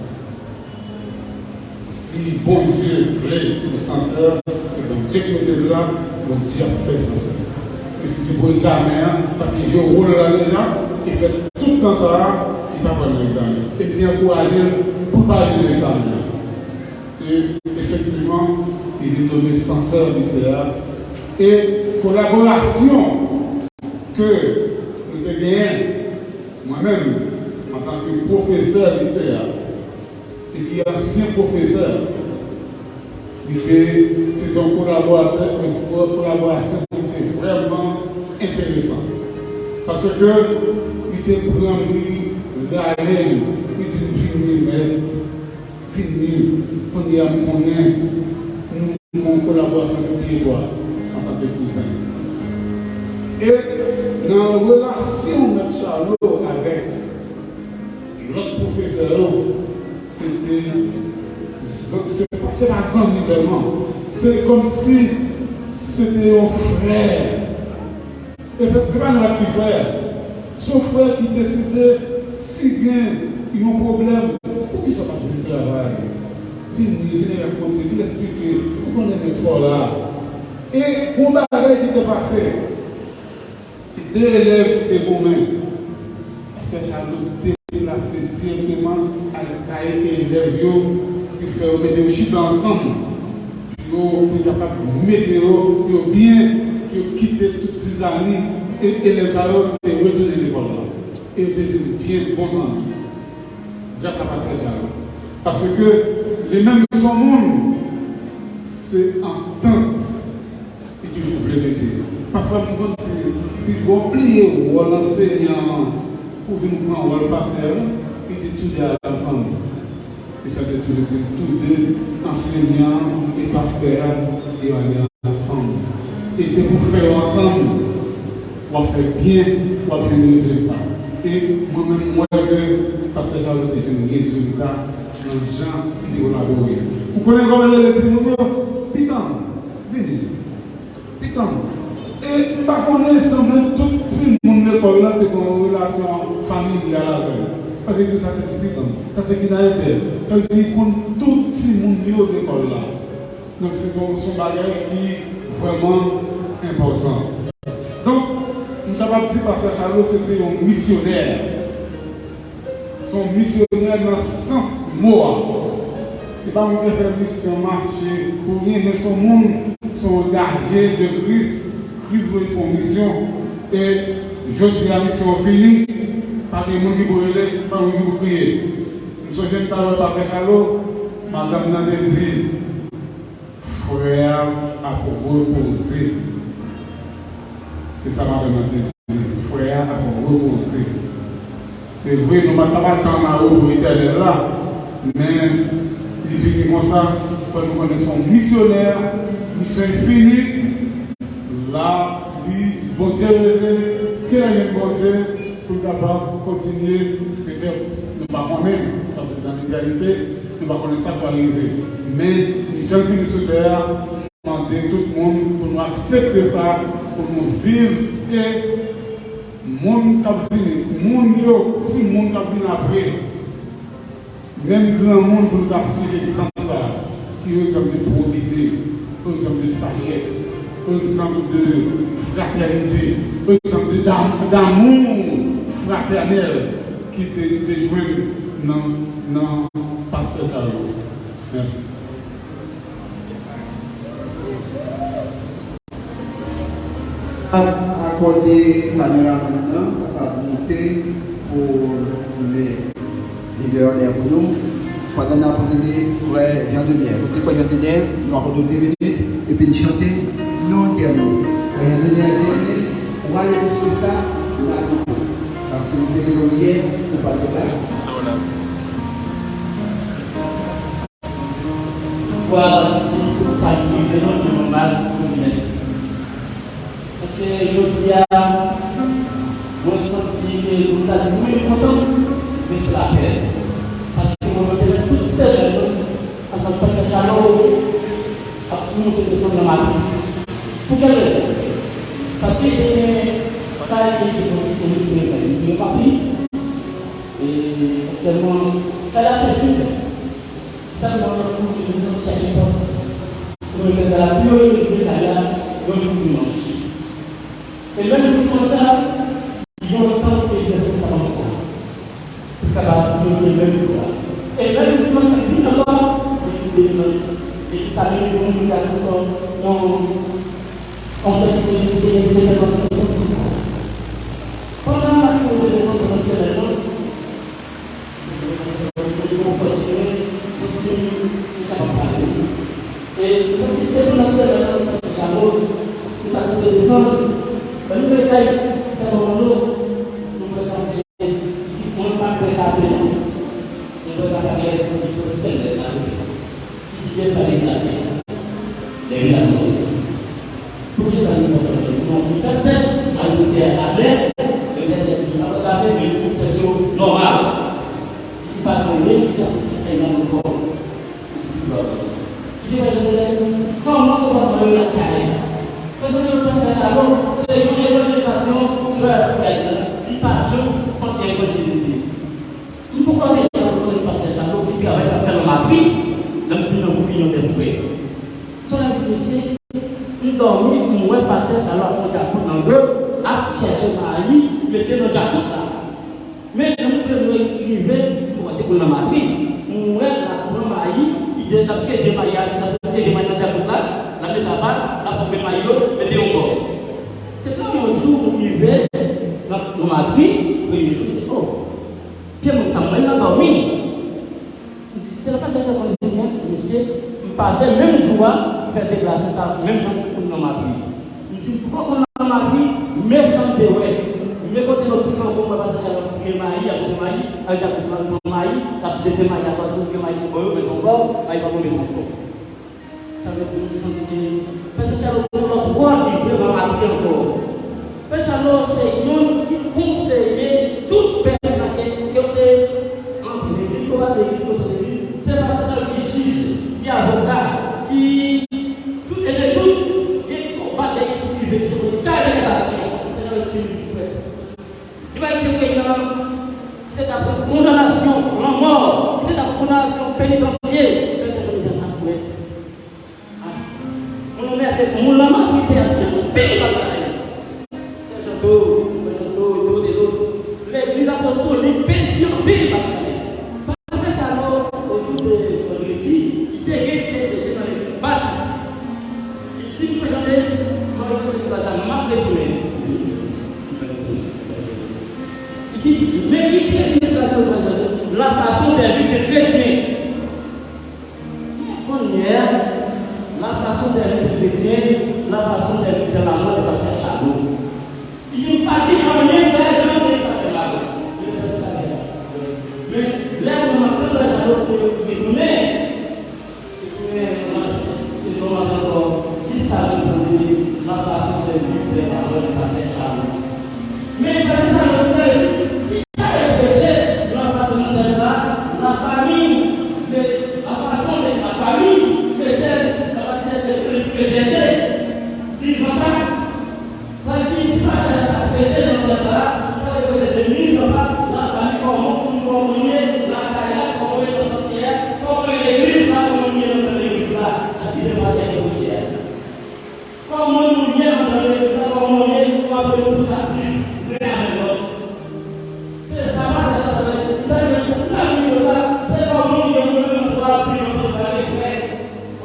Si Bondye vle pou sansè, se Bondye ki mete l la, Bondye ap fè sansè." Men si se pou egzamen an, paske l jwe wòl la deja, e fè tout tan sa a, li pa ba nou egzamen. E m te ankouraje l pou l pa ale nan egzamen an. E efektivman, li vin nome sansè lise a. E kolaborasyon ke nou te genyen, mwen menm, antanke pwofesè lise a, e ki ansyen pwofesè, li te, se te yon kolaboratè, yon kolaborasyon ki te vrèman enteresan. Paske li te pran m, li rale m, li di m, "Vini, mèt." Vini, kounye a m konnen nou gen yon kolaborasyon ki pi etwat antanke kouzen. E nan relasyon Mèt Charlot avèk lòt pwofesè yo, se te zan-, se pa, se pa zanmi sèlman. Se kòmsi se te yon frè. E se pa nou ki frè. Se yon frè ki deside, si gen yon pwoblèm, poukisa w pa vin travay? Vini, vini lòt kote, vin eksplike. Ou konnen mèt fò la. E yon bagay ki te pase. De elèv ki te goumen. Pastè Charlot deplase dirèkteman al kay elèv yo, li fè yo mete yo chita ansanm. Yo te kapab mete yo, yo byen, yo kite tout zizani, e elèv sa yo te retounen lekòl la. E yo te vin byen bon zanmi. Gras a pastè Charlot. Paske li menm se yon moun, se antant li toujou vle mete. Pafwa m konn di, pi bon bliye wòl ansenyan an pou vin pran wòl pastè a, li di tou de al ansanm. E sa te toujou di m, tou de, ansenyan an e pastè a, yo ale ansanm. E depi w fè yo ansanm, w ap fè byen, w ap jwenn rezilta. E mwen menm, m wè ke pastè Charlot te jwenn rezilta nan jan li te kolabore. Ou konnen kòman yo rele timoun yo? Pitanm, vini. Pitanm. E m pa konnen, sanble tout timoun lekòl la te gen yon relasyon familyal avè l. Paske di sa se ti pitanm, sa se ki nan entè. Sa vle di li konn tout timoun yo lekòl la. Donk se yon, se yon bagay ki vrèman enpòtan. Donk, m kapab di pastè Charlot se te yon misyonè. Se yon misyonè nan sans mo a. Li pa moun ki fè misyon mache pou ryen, men se yon moun, se yon angaje de Kris. Kris voye fè yon misyon. E jodi a, misyon an fini. Pa gen moun ki pou rele, pa gen moun ki pou kriye. M sonje m t al wè pastè Charlot, madanm nan te di, Frè a ap repoze. Se sa madanm nan te di. Frè a ap repoze. Se vre, nou pa t ap atann a retou Etènèl la, men li vini konsa, fò nou konnen se yon misyonè, misyon li fini, la, li, Bondye rele, kilè jwenn Bondye pou l kapab kontinye, petèt, nou pa konnen, paske nan letènite, nou pa konnen sa k pral rive. Men, misyon l vini sou tè a, mande tout moun pou nou aksepte sa, pou nou viv, e moun k ap vini, moun yo, timoun k ap vini apre, menm granmoun pou nou ta swiv egzanp sa, ki yon egzanp de pwobite, yon egzanp de sajès, yon egzanp de fratènite, yon egzanp de dam-, damou fratènèl ki te, te jwenn nan, nan pastè sa yo. Mèsi. Akòde kameramann nan kapab monte pou nou koule videyo an dèyè pou nou. Pandan n ap rele frè Jean Denier. Kote frè Jean Denier, nou akòde w de minit, epi n chante non tèm. Frè Jean Denier, vini, w ale diske sa, n ap Sou Depi Lorye, ou pa te la. Sa w la. Pouvwa di tout sa ki rive nou, nou mal, nou di mèsi. Paske jodi a, mwen santi ke nou ta di wi, nou kontan, men se lapèn. Paske mwen, mwen te mèt tout semèn, ansanm Pastè Chalo, ap monte desann nan maten. Pou kèl rezon? Paske genyen sa ki te monte, te monte, te monte, te monte, e aktyèlman, kay la te vide. Sèlman, nou te bezwen chèche pòt. Pou nou mete la, pou yo rive kay la, yon jou dimanch. E menm jou dimanch sa, yon tan te vin sou sa ankò. Pou kapab monte menm jou la. E menm jou dimanch sa vin ankò, e ki sa vin pou moun ki asou yon, yon, yon kantite de, de, de, de, de, de, de, de, pandan n ap monte desann pandan semèn nan, Mwen santi m kapab pale. E mwen santi se pandan semèn nan, Pastè Chalo, nou ta koute desann, lè nou vin kay, fè manman nou, nou pral ka fè, mwen pa kwè ka fè non. Mwen kwè ka fè li pran sèl lè la. Li di, "Kiyès pa egzakte?" Lè li la manje. Poukisa li fè sa? Li di, "Non, li fè tès, mwen te atè, li fè tès, li pa ta fè, men li di tès yo nòmal." Li di, "Pa gen yon lejislasyon ki fè nan nou kò." Li di, "Ki dwa konsa?" Li di, "Mwen, je te lè, kòman konpòtman yo lakay?" Paske nou, Pastè Chalo, se yon evanjelizasyon jwè pou kay la. Li pa janm sispann evanjelize. M poko deja konnen Pastè Chalo ki travay l ap fè nan Matri, nan bilan pou Inyon dè Frè. Sè la di, "Mesye, m dòmi, m wè Pastè Chalo ap pran djakout nan do, ap chèche mayi, mete nan djakout la." Men, lè m rive, m wè te pou l nan Matri. M wè l ap pran mayi, li de, l ap tire de mayi a, l ap tire de mayi nan djakout la, l ap mete apa l, l ap pran mayi yo, mete yon bò. Se kon yon jou m rive nan, nan Matri, premye jou, m di, "Oh, pye moun sa mwen nan dòmi." M di, "Se nan Pastè Chalo m vini an?" M di, "Mesye, m pase menm jou a, m fè deplasman sa, menm jan pou m nan Matri." M di, "M poko konn nan Matri, men sa m te wè. Men kote nou ti kanpe, m wè Pastè Chalo ap tire mayi, ap tire mayi, al ta pran mayi, l ap jete mayi atè, ap tire mayi sou bò yo, mete yon bò, mayi pa tonbe ankò." Sa vle di, m santi ke Pastè Chalo gen yon lòt wòl li jwe nan lavi ankò. Pastè Chalo se youn ki konseye tout pèp la ke, ke w te antre legliz, ke w pa t legliz, ke w t legliz. Se Pastè Chalo ki jij, ki avoka, ki tout, e ke tout, gen yon bagay ki rive, ki te konn kay lèzasyon. Pastè Chalo se youn ki prèt. Li pa kite prezidan ki te ka pran kondanasyon, lanmò, ki te ka pran kondanasyon penitansye, men se kondanasyon sa pou wè. Ah, moun nan mète, moun nan matrite a di anpil bagay. Sè Janto, Sè Janto, Janto de Lòt, legliz apostolik pèdi anpil bagay. Pastè Chalo, jou de vandredi, li te gen kèk peche nan legliz batis. Li di, "Mwen, jan de, mwen, mwen, mwen, mwen, m ap retounen." Li di, "Men ki legliz la, la façon de vivre de chrétien." Men kounye a, la façon de vivre de chrétien, la façon de vivre de la mort de Pastè Chalo. Li di, "Pa gen anyen k ap jan de sa fè mal." Men sèl sa gen la. Men lè nou ap tann Pastè Chalo pou retounen, retounen nan, retounen nan ankò, kisa nou tande nan fason de viv de pawòl Pastè Chalo? Men Pastè Chalo te di, si ta reproche nan fason nou tande sa, la famille, le, la façon de la famille chrétienne, la façon de chrétienne, chrétienté, li zanpak. Sa vle di, si Pastè Chalo ta preche nan tèm sa a, li ta preche de mizanpak lafanmi, kòman pou nou, kòman nou ye lakay la, kòman nou ye nan santiyè a, kòman nou ye legliz la, kòman nou ye anndan legliz la. Eskize m, pastè, pou preche a. Kòman nou ye anndan legliz la, kòman nou ye, kòman nou tout ap viv len avèk lòt. Se sa Pastè Chalo ta vle di. Li ta vle di, si ta vin konsa, se kòman nou ye, nou menm, nou ap viv antanke frè.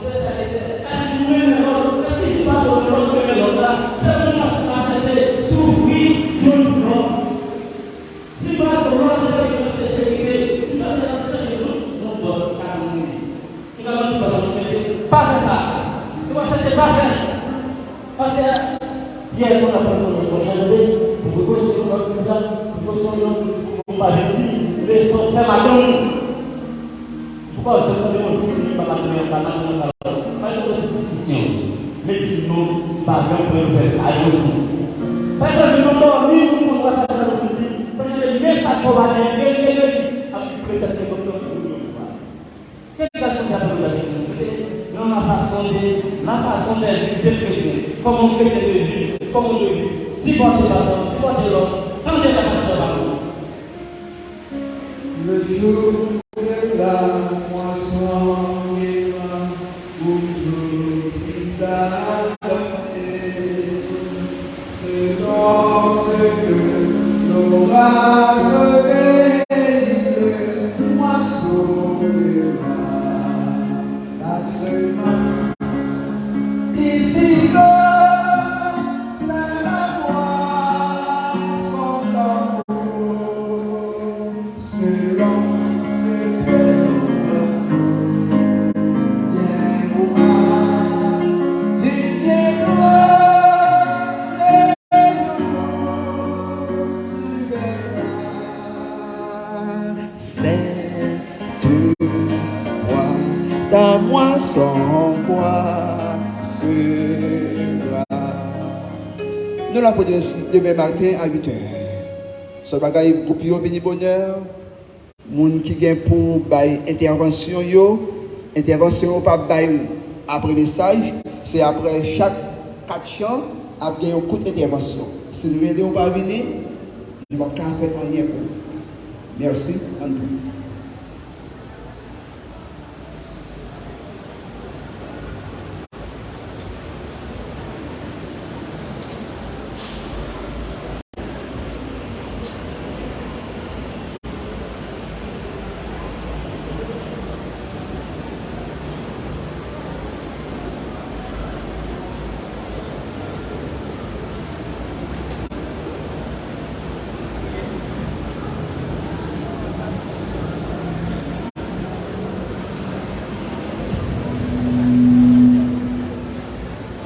Èske nou renmen lòt? Èske si pastè w renmen lòt, ou renmen lòt la? Se pou nou pa aksepte soufri youn pou lòt. Si pastè w la te tanke yon senserite, si pastè w la te tanke yon, yon bòs ki pa konn mouri, nou ka di pastè w, mesye, pa fè sa. Nou aksepte pa fè l. Pastè Pyè konn ap pran yon chanjte. Prekosyon lòt moun la, prekosyon lòt moun, pou pa vin di, leson fè madanm. Ou pa janm tande yon jodi li pa madanm yon kanal nan kanal. Pa gen lòt diskisyon. Men di non, pa janm pran nouvèl sa yon jou. Pa janm di non, dòmi, moun konn wè pa janm di, pa janm di, men sa kò pa gen, gen, gen, gen, ap di petèt ke konn dòmi pou yo pa. Quel garçon qui appelle aujourd'hui? Non, la façon de, la façon de vivre des chrétiens. Comment un chrétien doit vivre, comment on doit vivre. Supporter personne, supporter l'autre. Tendez la parole. Le jour de la moisson viendra où tout sera donné. Selon ce que l'orage bénit le moissonneur, la semence ici-bas, c'est la moisson d'amour. Selon ce que le vent viendra, cette fois, ta moisson quoi sera. Nou la pou demen maten a uit è. Sèl bagay, gwoup yo vini bonè. Moun ki gen pou bay entèvansyon yo, entèvansyon yo p ap bay apre mesaj, se apre chak kat chan ap gen yon kout entèvansyon. Si nou rele w pa vini, nou p ap ka fè anyen pou ou. Mèsi, ann priye.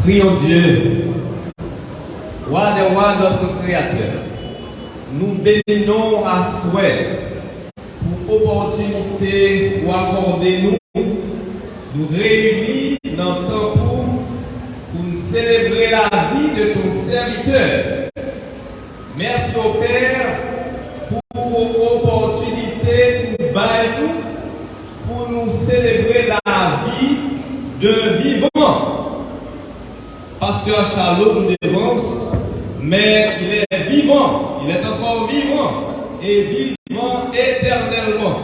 Prions Dieu, Roi des rois, notre Créateur. Nou beni non w aswè pou opòtinite ou akòde nou, nou reyini nan tanp ou pou n selebre lavi de ton sèvitè. Mèsi, o Pè, pou opòtinite ou bay nou pou nou selebre lavi de vivan. Pasteur Charlot nous devance, mais il est vivant, il est encore vivant et vivant éternellement.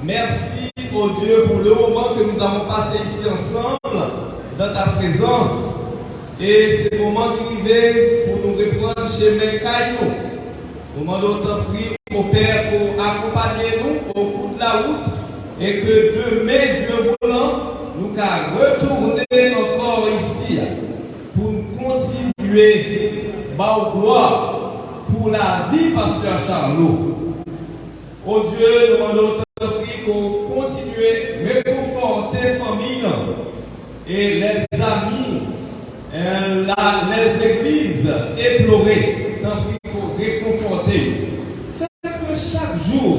Merci, ô Dieu, pour le moment que nous avons passé ici ensemble dans ta présence. E se moman ki rive pou nou reprann chemen kay nou. Nou mande w tanpri, o Pè, pou akonpaye nou o kou de la wout e ke demen, Dye voulan, nou ka retounen ankò isi a pou n kontinye ba w glwa pou lavi Pastè Charlot. O Dye, nou mande w tanpri ke w kontinye rekonfòte fanmi an e lèzami, e la, lèzegliz eplore, tanpri ke w rekonfòte yo. Fè ke chak jou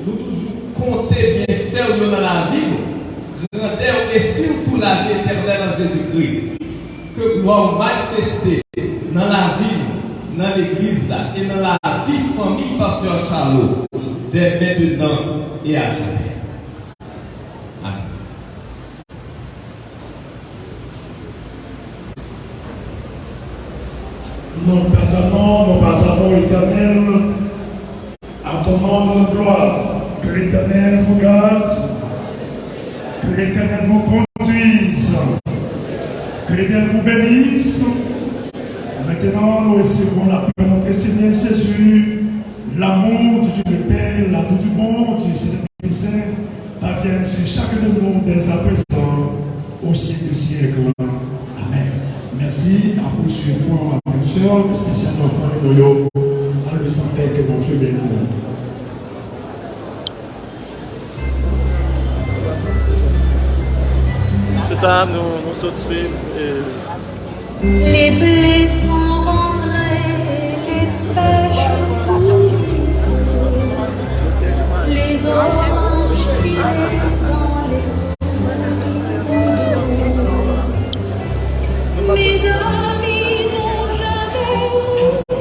nou toujou konte byenfè w yo nan lavi nou, grandè w e sitou lavi etènèl an Jezi Kris. Ke glwa w manifeste nan lavi nou, nan legliz la e nan lavi fanmi Pastè Charlot, dès maintenant et à jamais. Amèn. Nous passons, nous passons, Éternel. À ton nom, gloire. Que l'Éternel vous garde. Que l'Éternel vous conduise. Que l'Éternel vous bénisse. Maintenant, nous recevons la paix de notre Seigneur Jésus, l'amour du Dieu le Père, l'amour du bon Dieu, c'est Saint, parvienne sur chacun de nous dès à présent, au siècle des siècles. Amen. Mèsi. Apre sou fwa avèk sè, espesyalman fanmi nou yo, al le sante ke Bondye beni nou. Se sa, nou, nou sot swiv, e, Les blés sont rentrés, les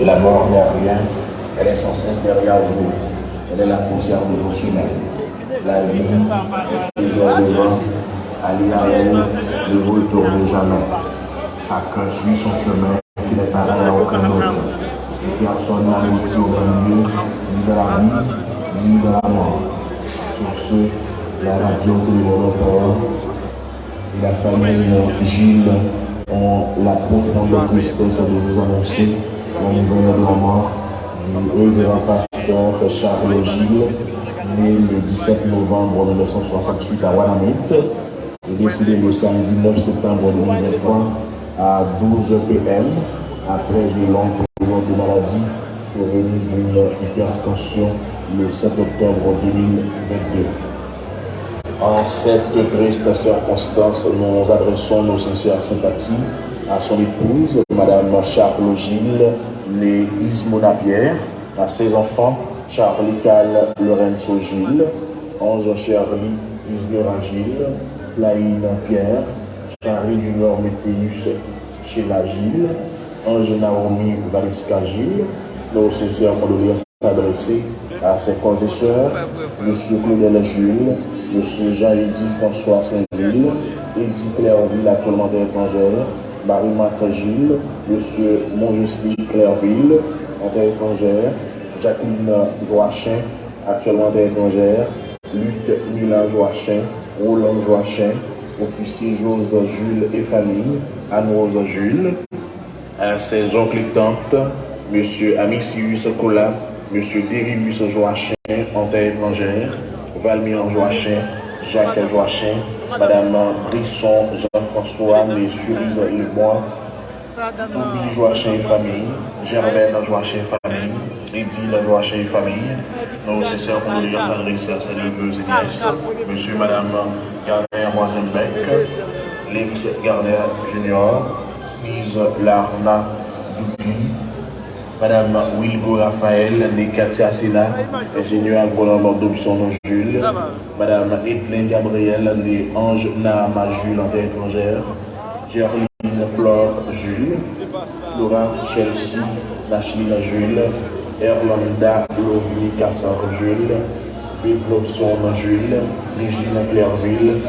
La mort n'est rien, elle est sans cesse derrière vous. Elle est la poussière de nos chemins. La vie est toujours devant, allez à vous, ne vous retournez jamais. Chacun suit son chemin qui n'est pareil à aucun autre. Et personne n'aboutit au même lieu, ni dans la vie, ni dans la mort. Sur ce, la radio téléphone et la famille Gilles ont la profonde tristesse de vous annoncer la nouvelle de la mort du révérend pasteur Charles Gilles, né le dix-sept novembre mille neuf cent soixante-huit à Wanament et décédé le samedi neuf septembre deux mille vingt-trois à douze P M après une longue période de maladie survenue d'une hypertension le sept octobre deux mille vingt-deux. En cette triste circonstance, nous adressons nos sincères sympathies à son épouse, Madame Charles Gilles, née Ismona Pierre, à ses enfants, Charlie Carl Lorenzo Gilles, Ange Shirley Ismera Gilles, Flaine Pierre, Charlie Junior Météus Sheila Gilles, Ange Naomi Valeska Gilles. Nos sincères condoléances adressées à ses frères et sœurs, Monsieur Claudel Jules, Monsieur Jean-Eddy François Sainvil, Eddy Clervil, actuellement à l'étranger, Marie-Marthe Gilles, Monsieur Mongesly Clervil, en terre étrangère, Jacqueline Joachim, actuellement en terre étrangère, Luc Milan Joachim, Roland Joachim, officier Jose Jules et famille, Anne-Rose Jules, à ses oncles et tantes, Monsieur Amicius Colas, Monsieur Derius Joachim, en terre étrangère, Valmir Joachim, Jacques Joachim, Madame Brisson Jean-François, née Cerise Lemoine, Toby Joachim et famille, Germaine Joachim et famille, Edil Joachim et famille. Nos sincères condoléances adressées à ses neveux et nièces, Monsieur et Madame Gardner Rosenbeck, Lex Gardner Junior, Sneeze Larna Doudly, Madame Wilgo Raphaël, née Katia Sena, ingénieur agronome Dobson Jules, Madame Evelyn Gabriel, née Ange Naama Jules, en terre étrangère, Gerline Flore Jules, Flora Chelsea Nachlina Jules, Erlanda Lovely Cassar Jules, Bedlowson Jules, Nijlina Clervil,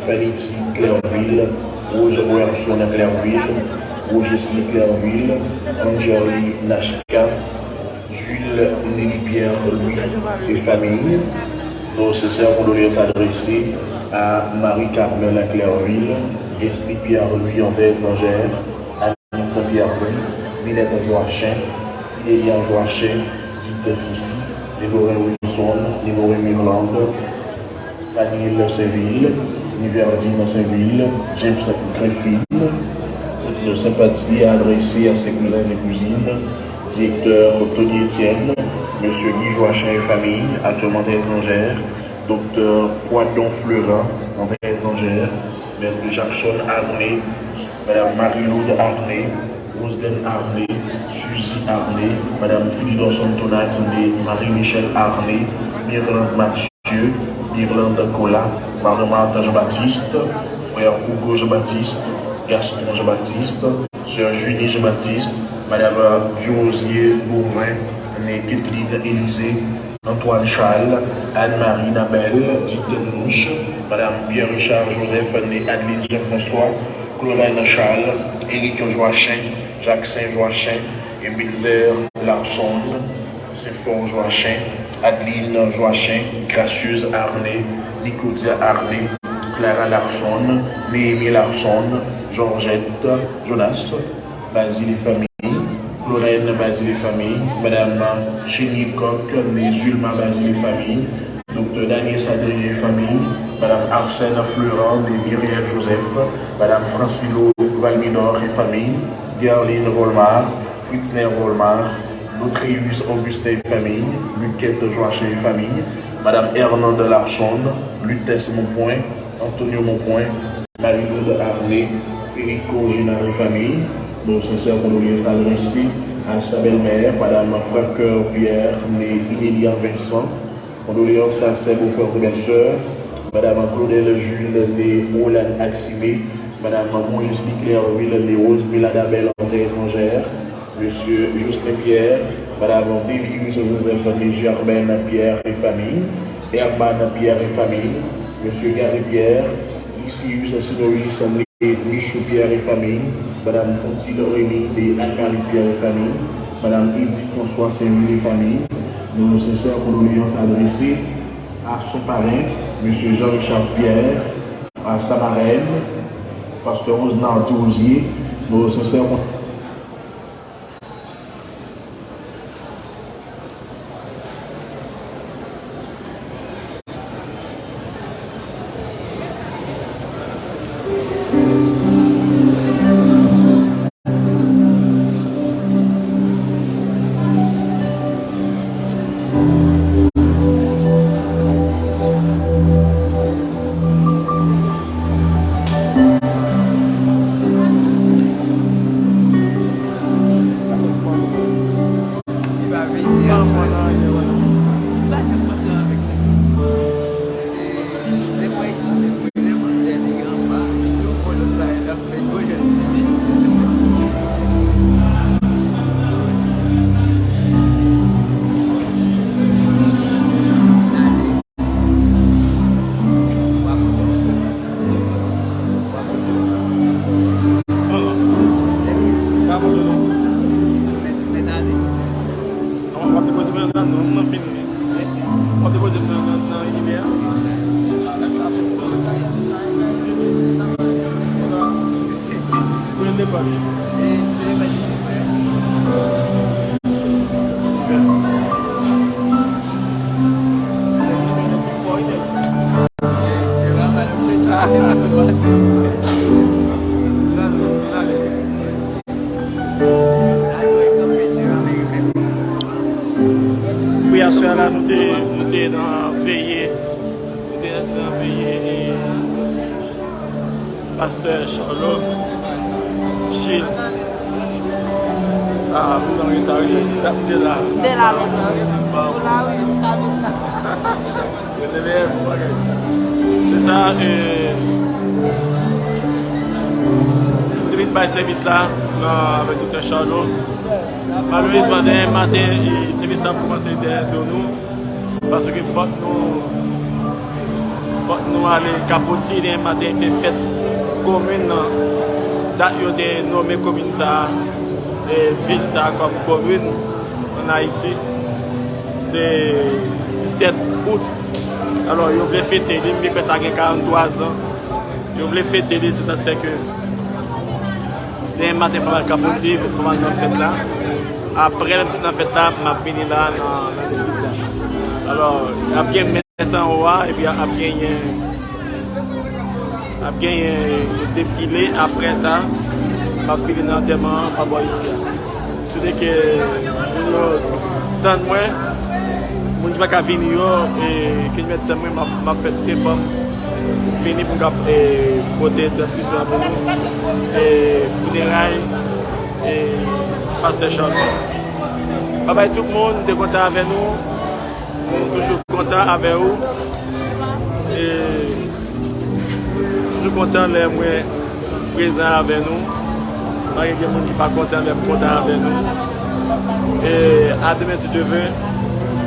Fanity Clervil, Rose Werson Clervil, Rogesly Clervil, Angerly Nachka, Jules Nelly Pierre Louis et famille. Nos sincères condoléances adressées à Marie-Carmel Clervil, Gesly Pierre Louis, en terre étrangère, Anita Pierre Louis, Minette Joachim, Fidelia Joachim, dite Fifi, Némorin Wilson, Némorin Mirlande, Fanil Sainvil, Niverdine Sainvil, James Griffin. Toutes nos sympathies adressées à ses cousins et cousines, directeur Tony Etienne, Monsieur Guy Joachim et famille, actuellement à l'étranger, Docteur Poidon Fleuran, en terre étrangère, Maître Jackson Arnay, Madame Marie-Laude Arnay, Roselène Arnay, Suzy Arnay, Madame Philidor Sonthonax née Marie-Michelle Arnay, Mirlande Mathieu, Mirlande Colas, Marie-Marthe Jean-Baptiste, frère Hugo Jean-Baptiste, Gaston Jean-Baptiste, sœur Julie Jean-Baptiste, Madame Durosier Bourvin née Kathleen Élisée, Antoine Charles, Anne-Marie Nabel, dite Nounouch, Madame Pierre Richard Joseph née Adeline Jean-François, Cloraine Charles, Éric Joachim, Jackson Joachim, Ébenezer Larson, Saint-Fort Joachim, Adeline Joachim, Gracieuse Arnay, Nicodia Arnay, Clara Larson, Néhémie Larson, Georgette Jonas, Bazile Fanmi, Cloraine Bazile Fanmi, Madame Chénie Coq, née Zulma Bazile Fanmi, Docteur Daniel Sadré et famille, Madame Arsène Fleurant et Myriel Joseph, Madame Francilo Valmidor et famille, Guerline Volmar, Fritzner Volmar, Lotreus Augustin et famille, Luquette Joachim et famille, Madame Hernande Larson, Lutèce Monpoint, Antonio Monpoint, Marie-Loude Arnay, Eric Congénard et famille. Nos sincères condoléances adressées à sa belle-mère, Madame Francoeur Pierre, née Inelia Vincent. Condoléances à ses beaux-frères et belles-sœurs, Madame Claudel Jules, née Roland Aximé, Madame Mongesly Clervil, née Rosemila Dabel, en terre étrangère, Mesye Jocelyn Pierre, Madam Devirus Joseph de Germaine Pierre et famille, Herman Pierre et famille, Mesye Gary Pierre, Lysius Sinoïs Michou Pierre et famille, Madam Francine Rémy de Anne-Marie Pierre et famille, Madam Edith François Saint-Louis et famille, nos sincères condoléances adressées à son parrain, Monsieur Jean-Richard Pierre, à sa marraine, Pasteur Osnar Tirosier, nos sincères con- Li pa vini aswè. Li pa janm ansanm avèk nèg. Se, defwa, li, li, li, li, li anba, li tou fè lòt bagay, l ap fè yo jwenn sibi. W ap depoze mwen nan, nan, nan fini. W ap depoze mwen nan, nan, nan inivè a. Mwen depan. Wi, aswè a la, nou te, nou te nan veye. Nou te nan veye e Pastè Charlot Gilles. Ah, nou nan reta, wi. Dap de la. De la lontan. Bon. Ou la, wi, jiska mentnan. Mwen te leve, bagay. Se sa, e, nou te vin bay sèvis la, nan, avèk Doktè Charlot. Malerezman, demen maten, e, sèvis la ap kòmanse dèyè do nou. Paske fòk nou, fòk nou ale Kapoti demen maten, se fèt komin nan. Dat yo te nonmen komin sa a, e, vil sa a kòm komin ann Ayiti, se disèt out. Alò, yo vle fete li, m kwè sa gen karanntwa zan. Yo vle fete li, se sa k fè ke demen maten fò m al Kapoti, fò m al nan fèt la. Apre, lè m sot nan fèt la, m ap vini la nan, nan legliz la. Alò, ap gen mès anwo a, epi ap genyen, ap genyen defile. Apre sa, m ap vini nan antèman an pa bò isi a. M swete ke moun yo tann mwen, moun ki pa ka vini yo, e, ke nou mèt tann mwen, m ap, m ap fè tout efò m vini pou m kab, e, pote transmisyon an pou nou. E, fineray, e, Pastè Charlot. Babay tout moun, m te kontan avè nou. M toujou kontan avè ou. E, toujou kontan lè mwen prezan avè nou. Pa gen, gen moun ki pa kontan lè m kontan avè nou. E, a demen si Dye vle,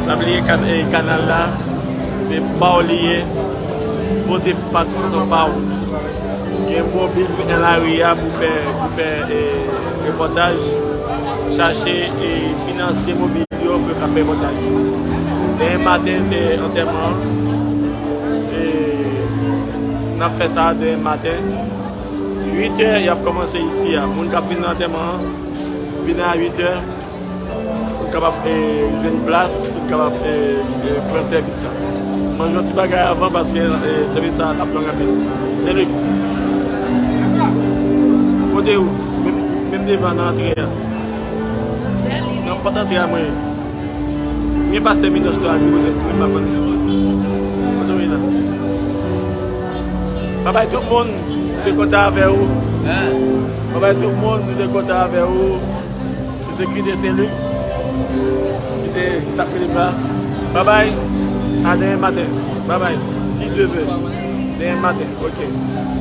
n ap liye kan-, e, kanal la. Se pa w li ye. Pote patisipasyon pa w. Gen mobil nan lari a pou fè, pou fè, e, repòtaj. Chache, e, finanse mobil yo pou yo ka fè repòtaj. Demen maten, se antèman an. E, n ap fè sa demen maten. Uit è, y ap kòmanse isi a. Moun k ap vin nan antèman an, vini a uit è. Pou n kapab, e, jwenn plas, pou n kapab, e, e, pran sèvis la. Manje yon ti bagay avan, paske, e, sèvis sa ap long anpil. Saint Luc. Kote ou? Menm, menm devan nan antre a. Nan pòt antre a, mwen. Mwen pastè Minòch tou a, ki koze, mwen pa konnen. Kote ou ye la? Babay tout moun, nou te kontan avè ou. Babay tout moun, nou te kontan avè ou. Se sekirite Saint Luc ki te, ki t ap rele m la. Babay, a demen maten. Babay, si Dye vle. Demen maten, oke.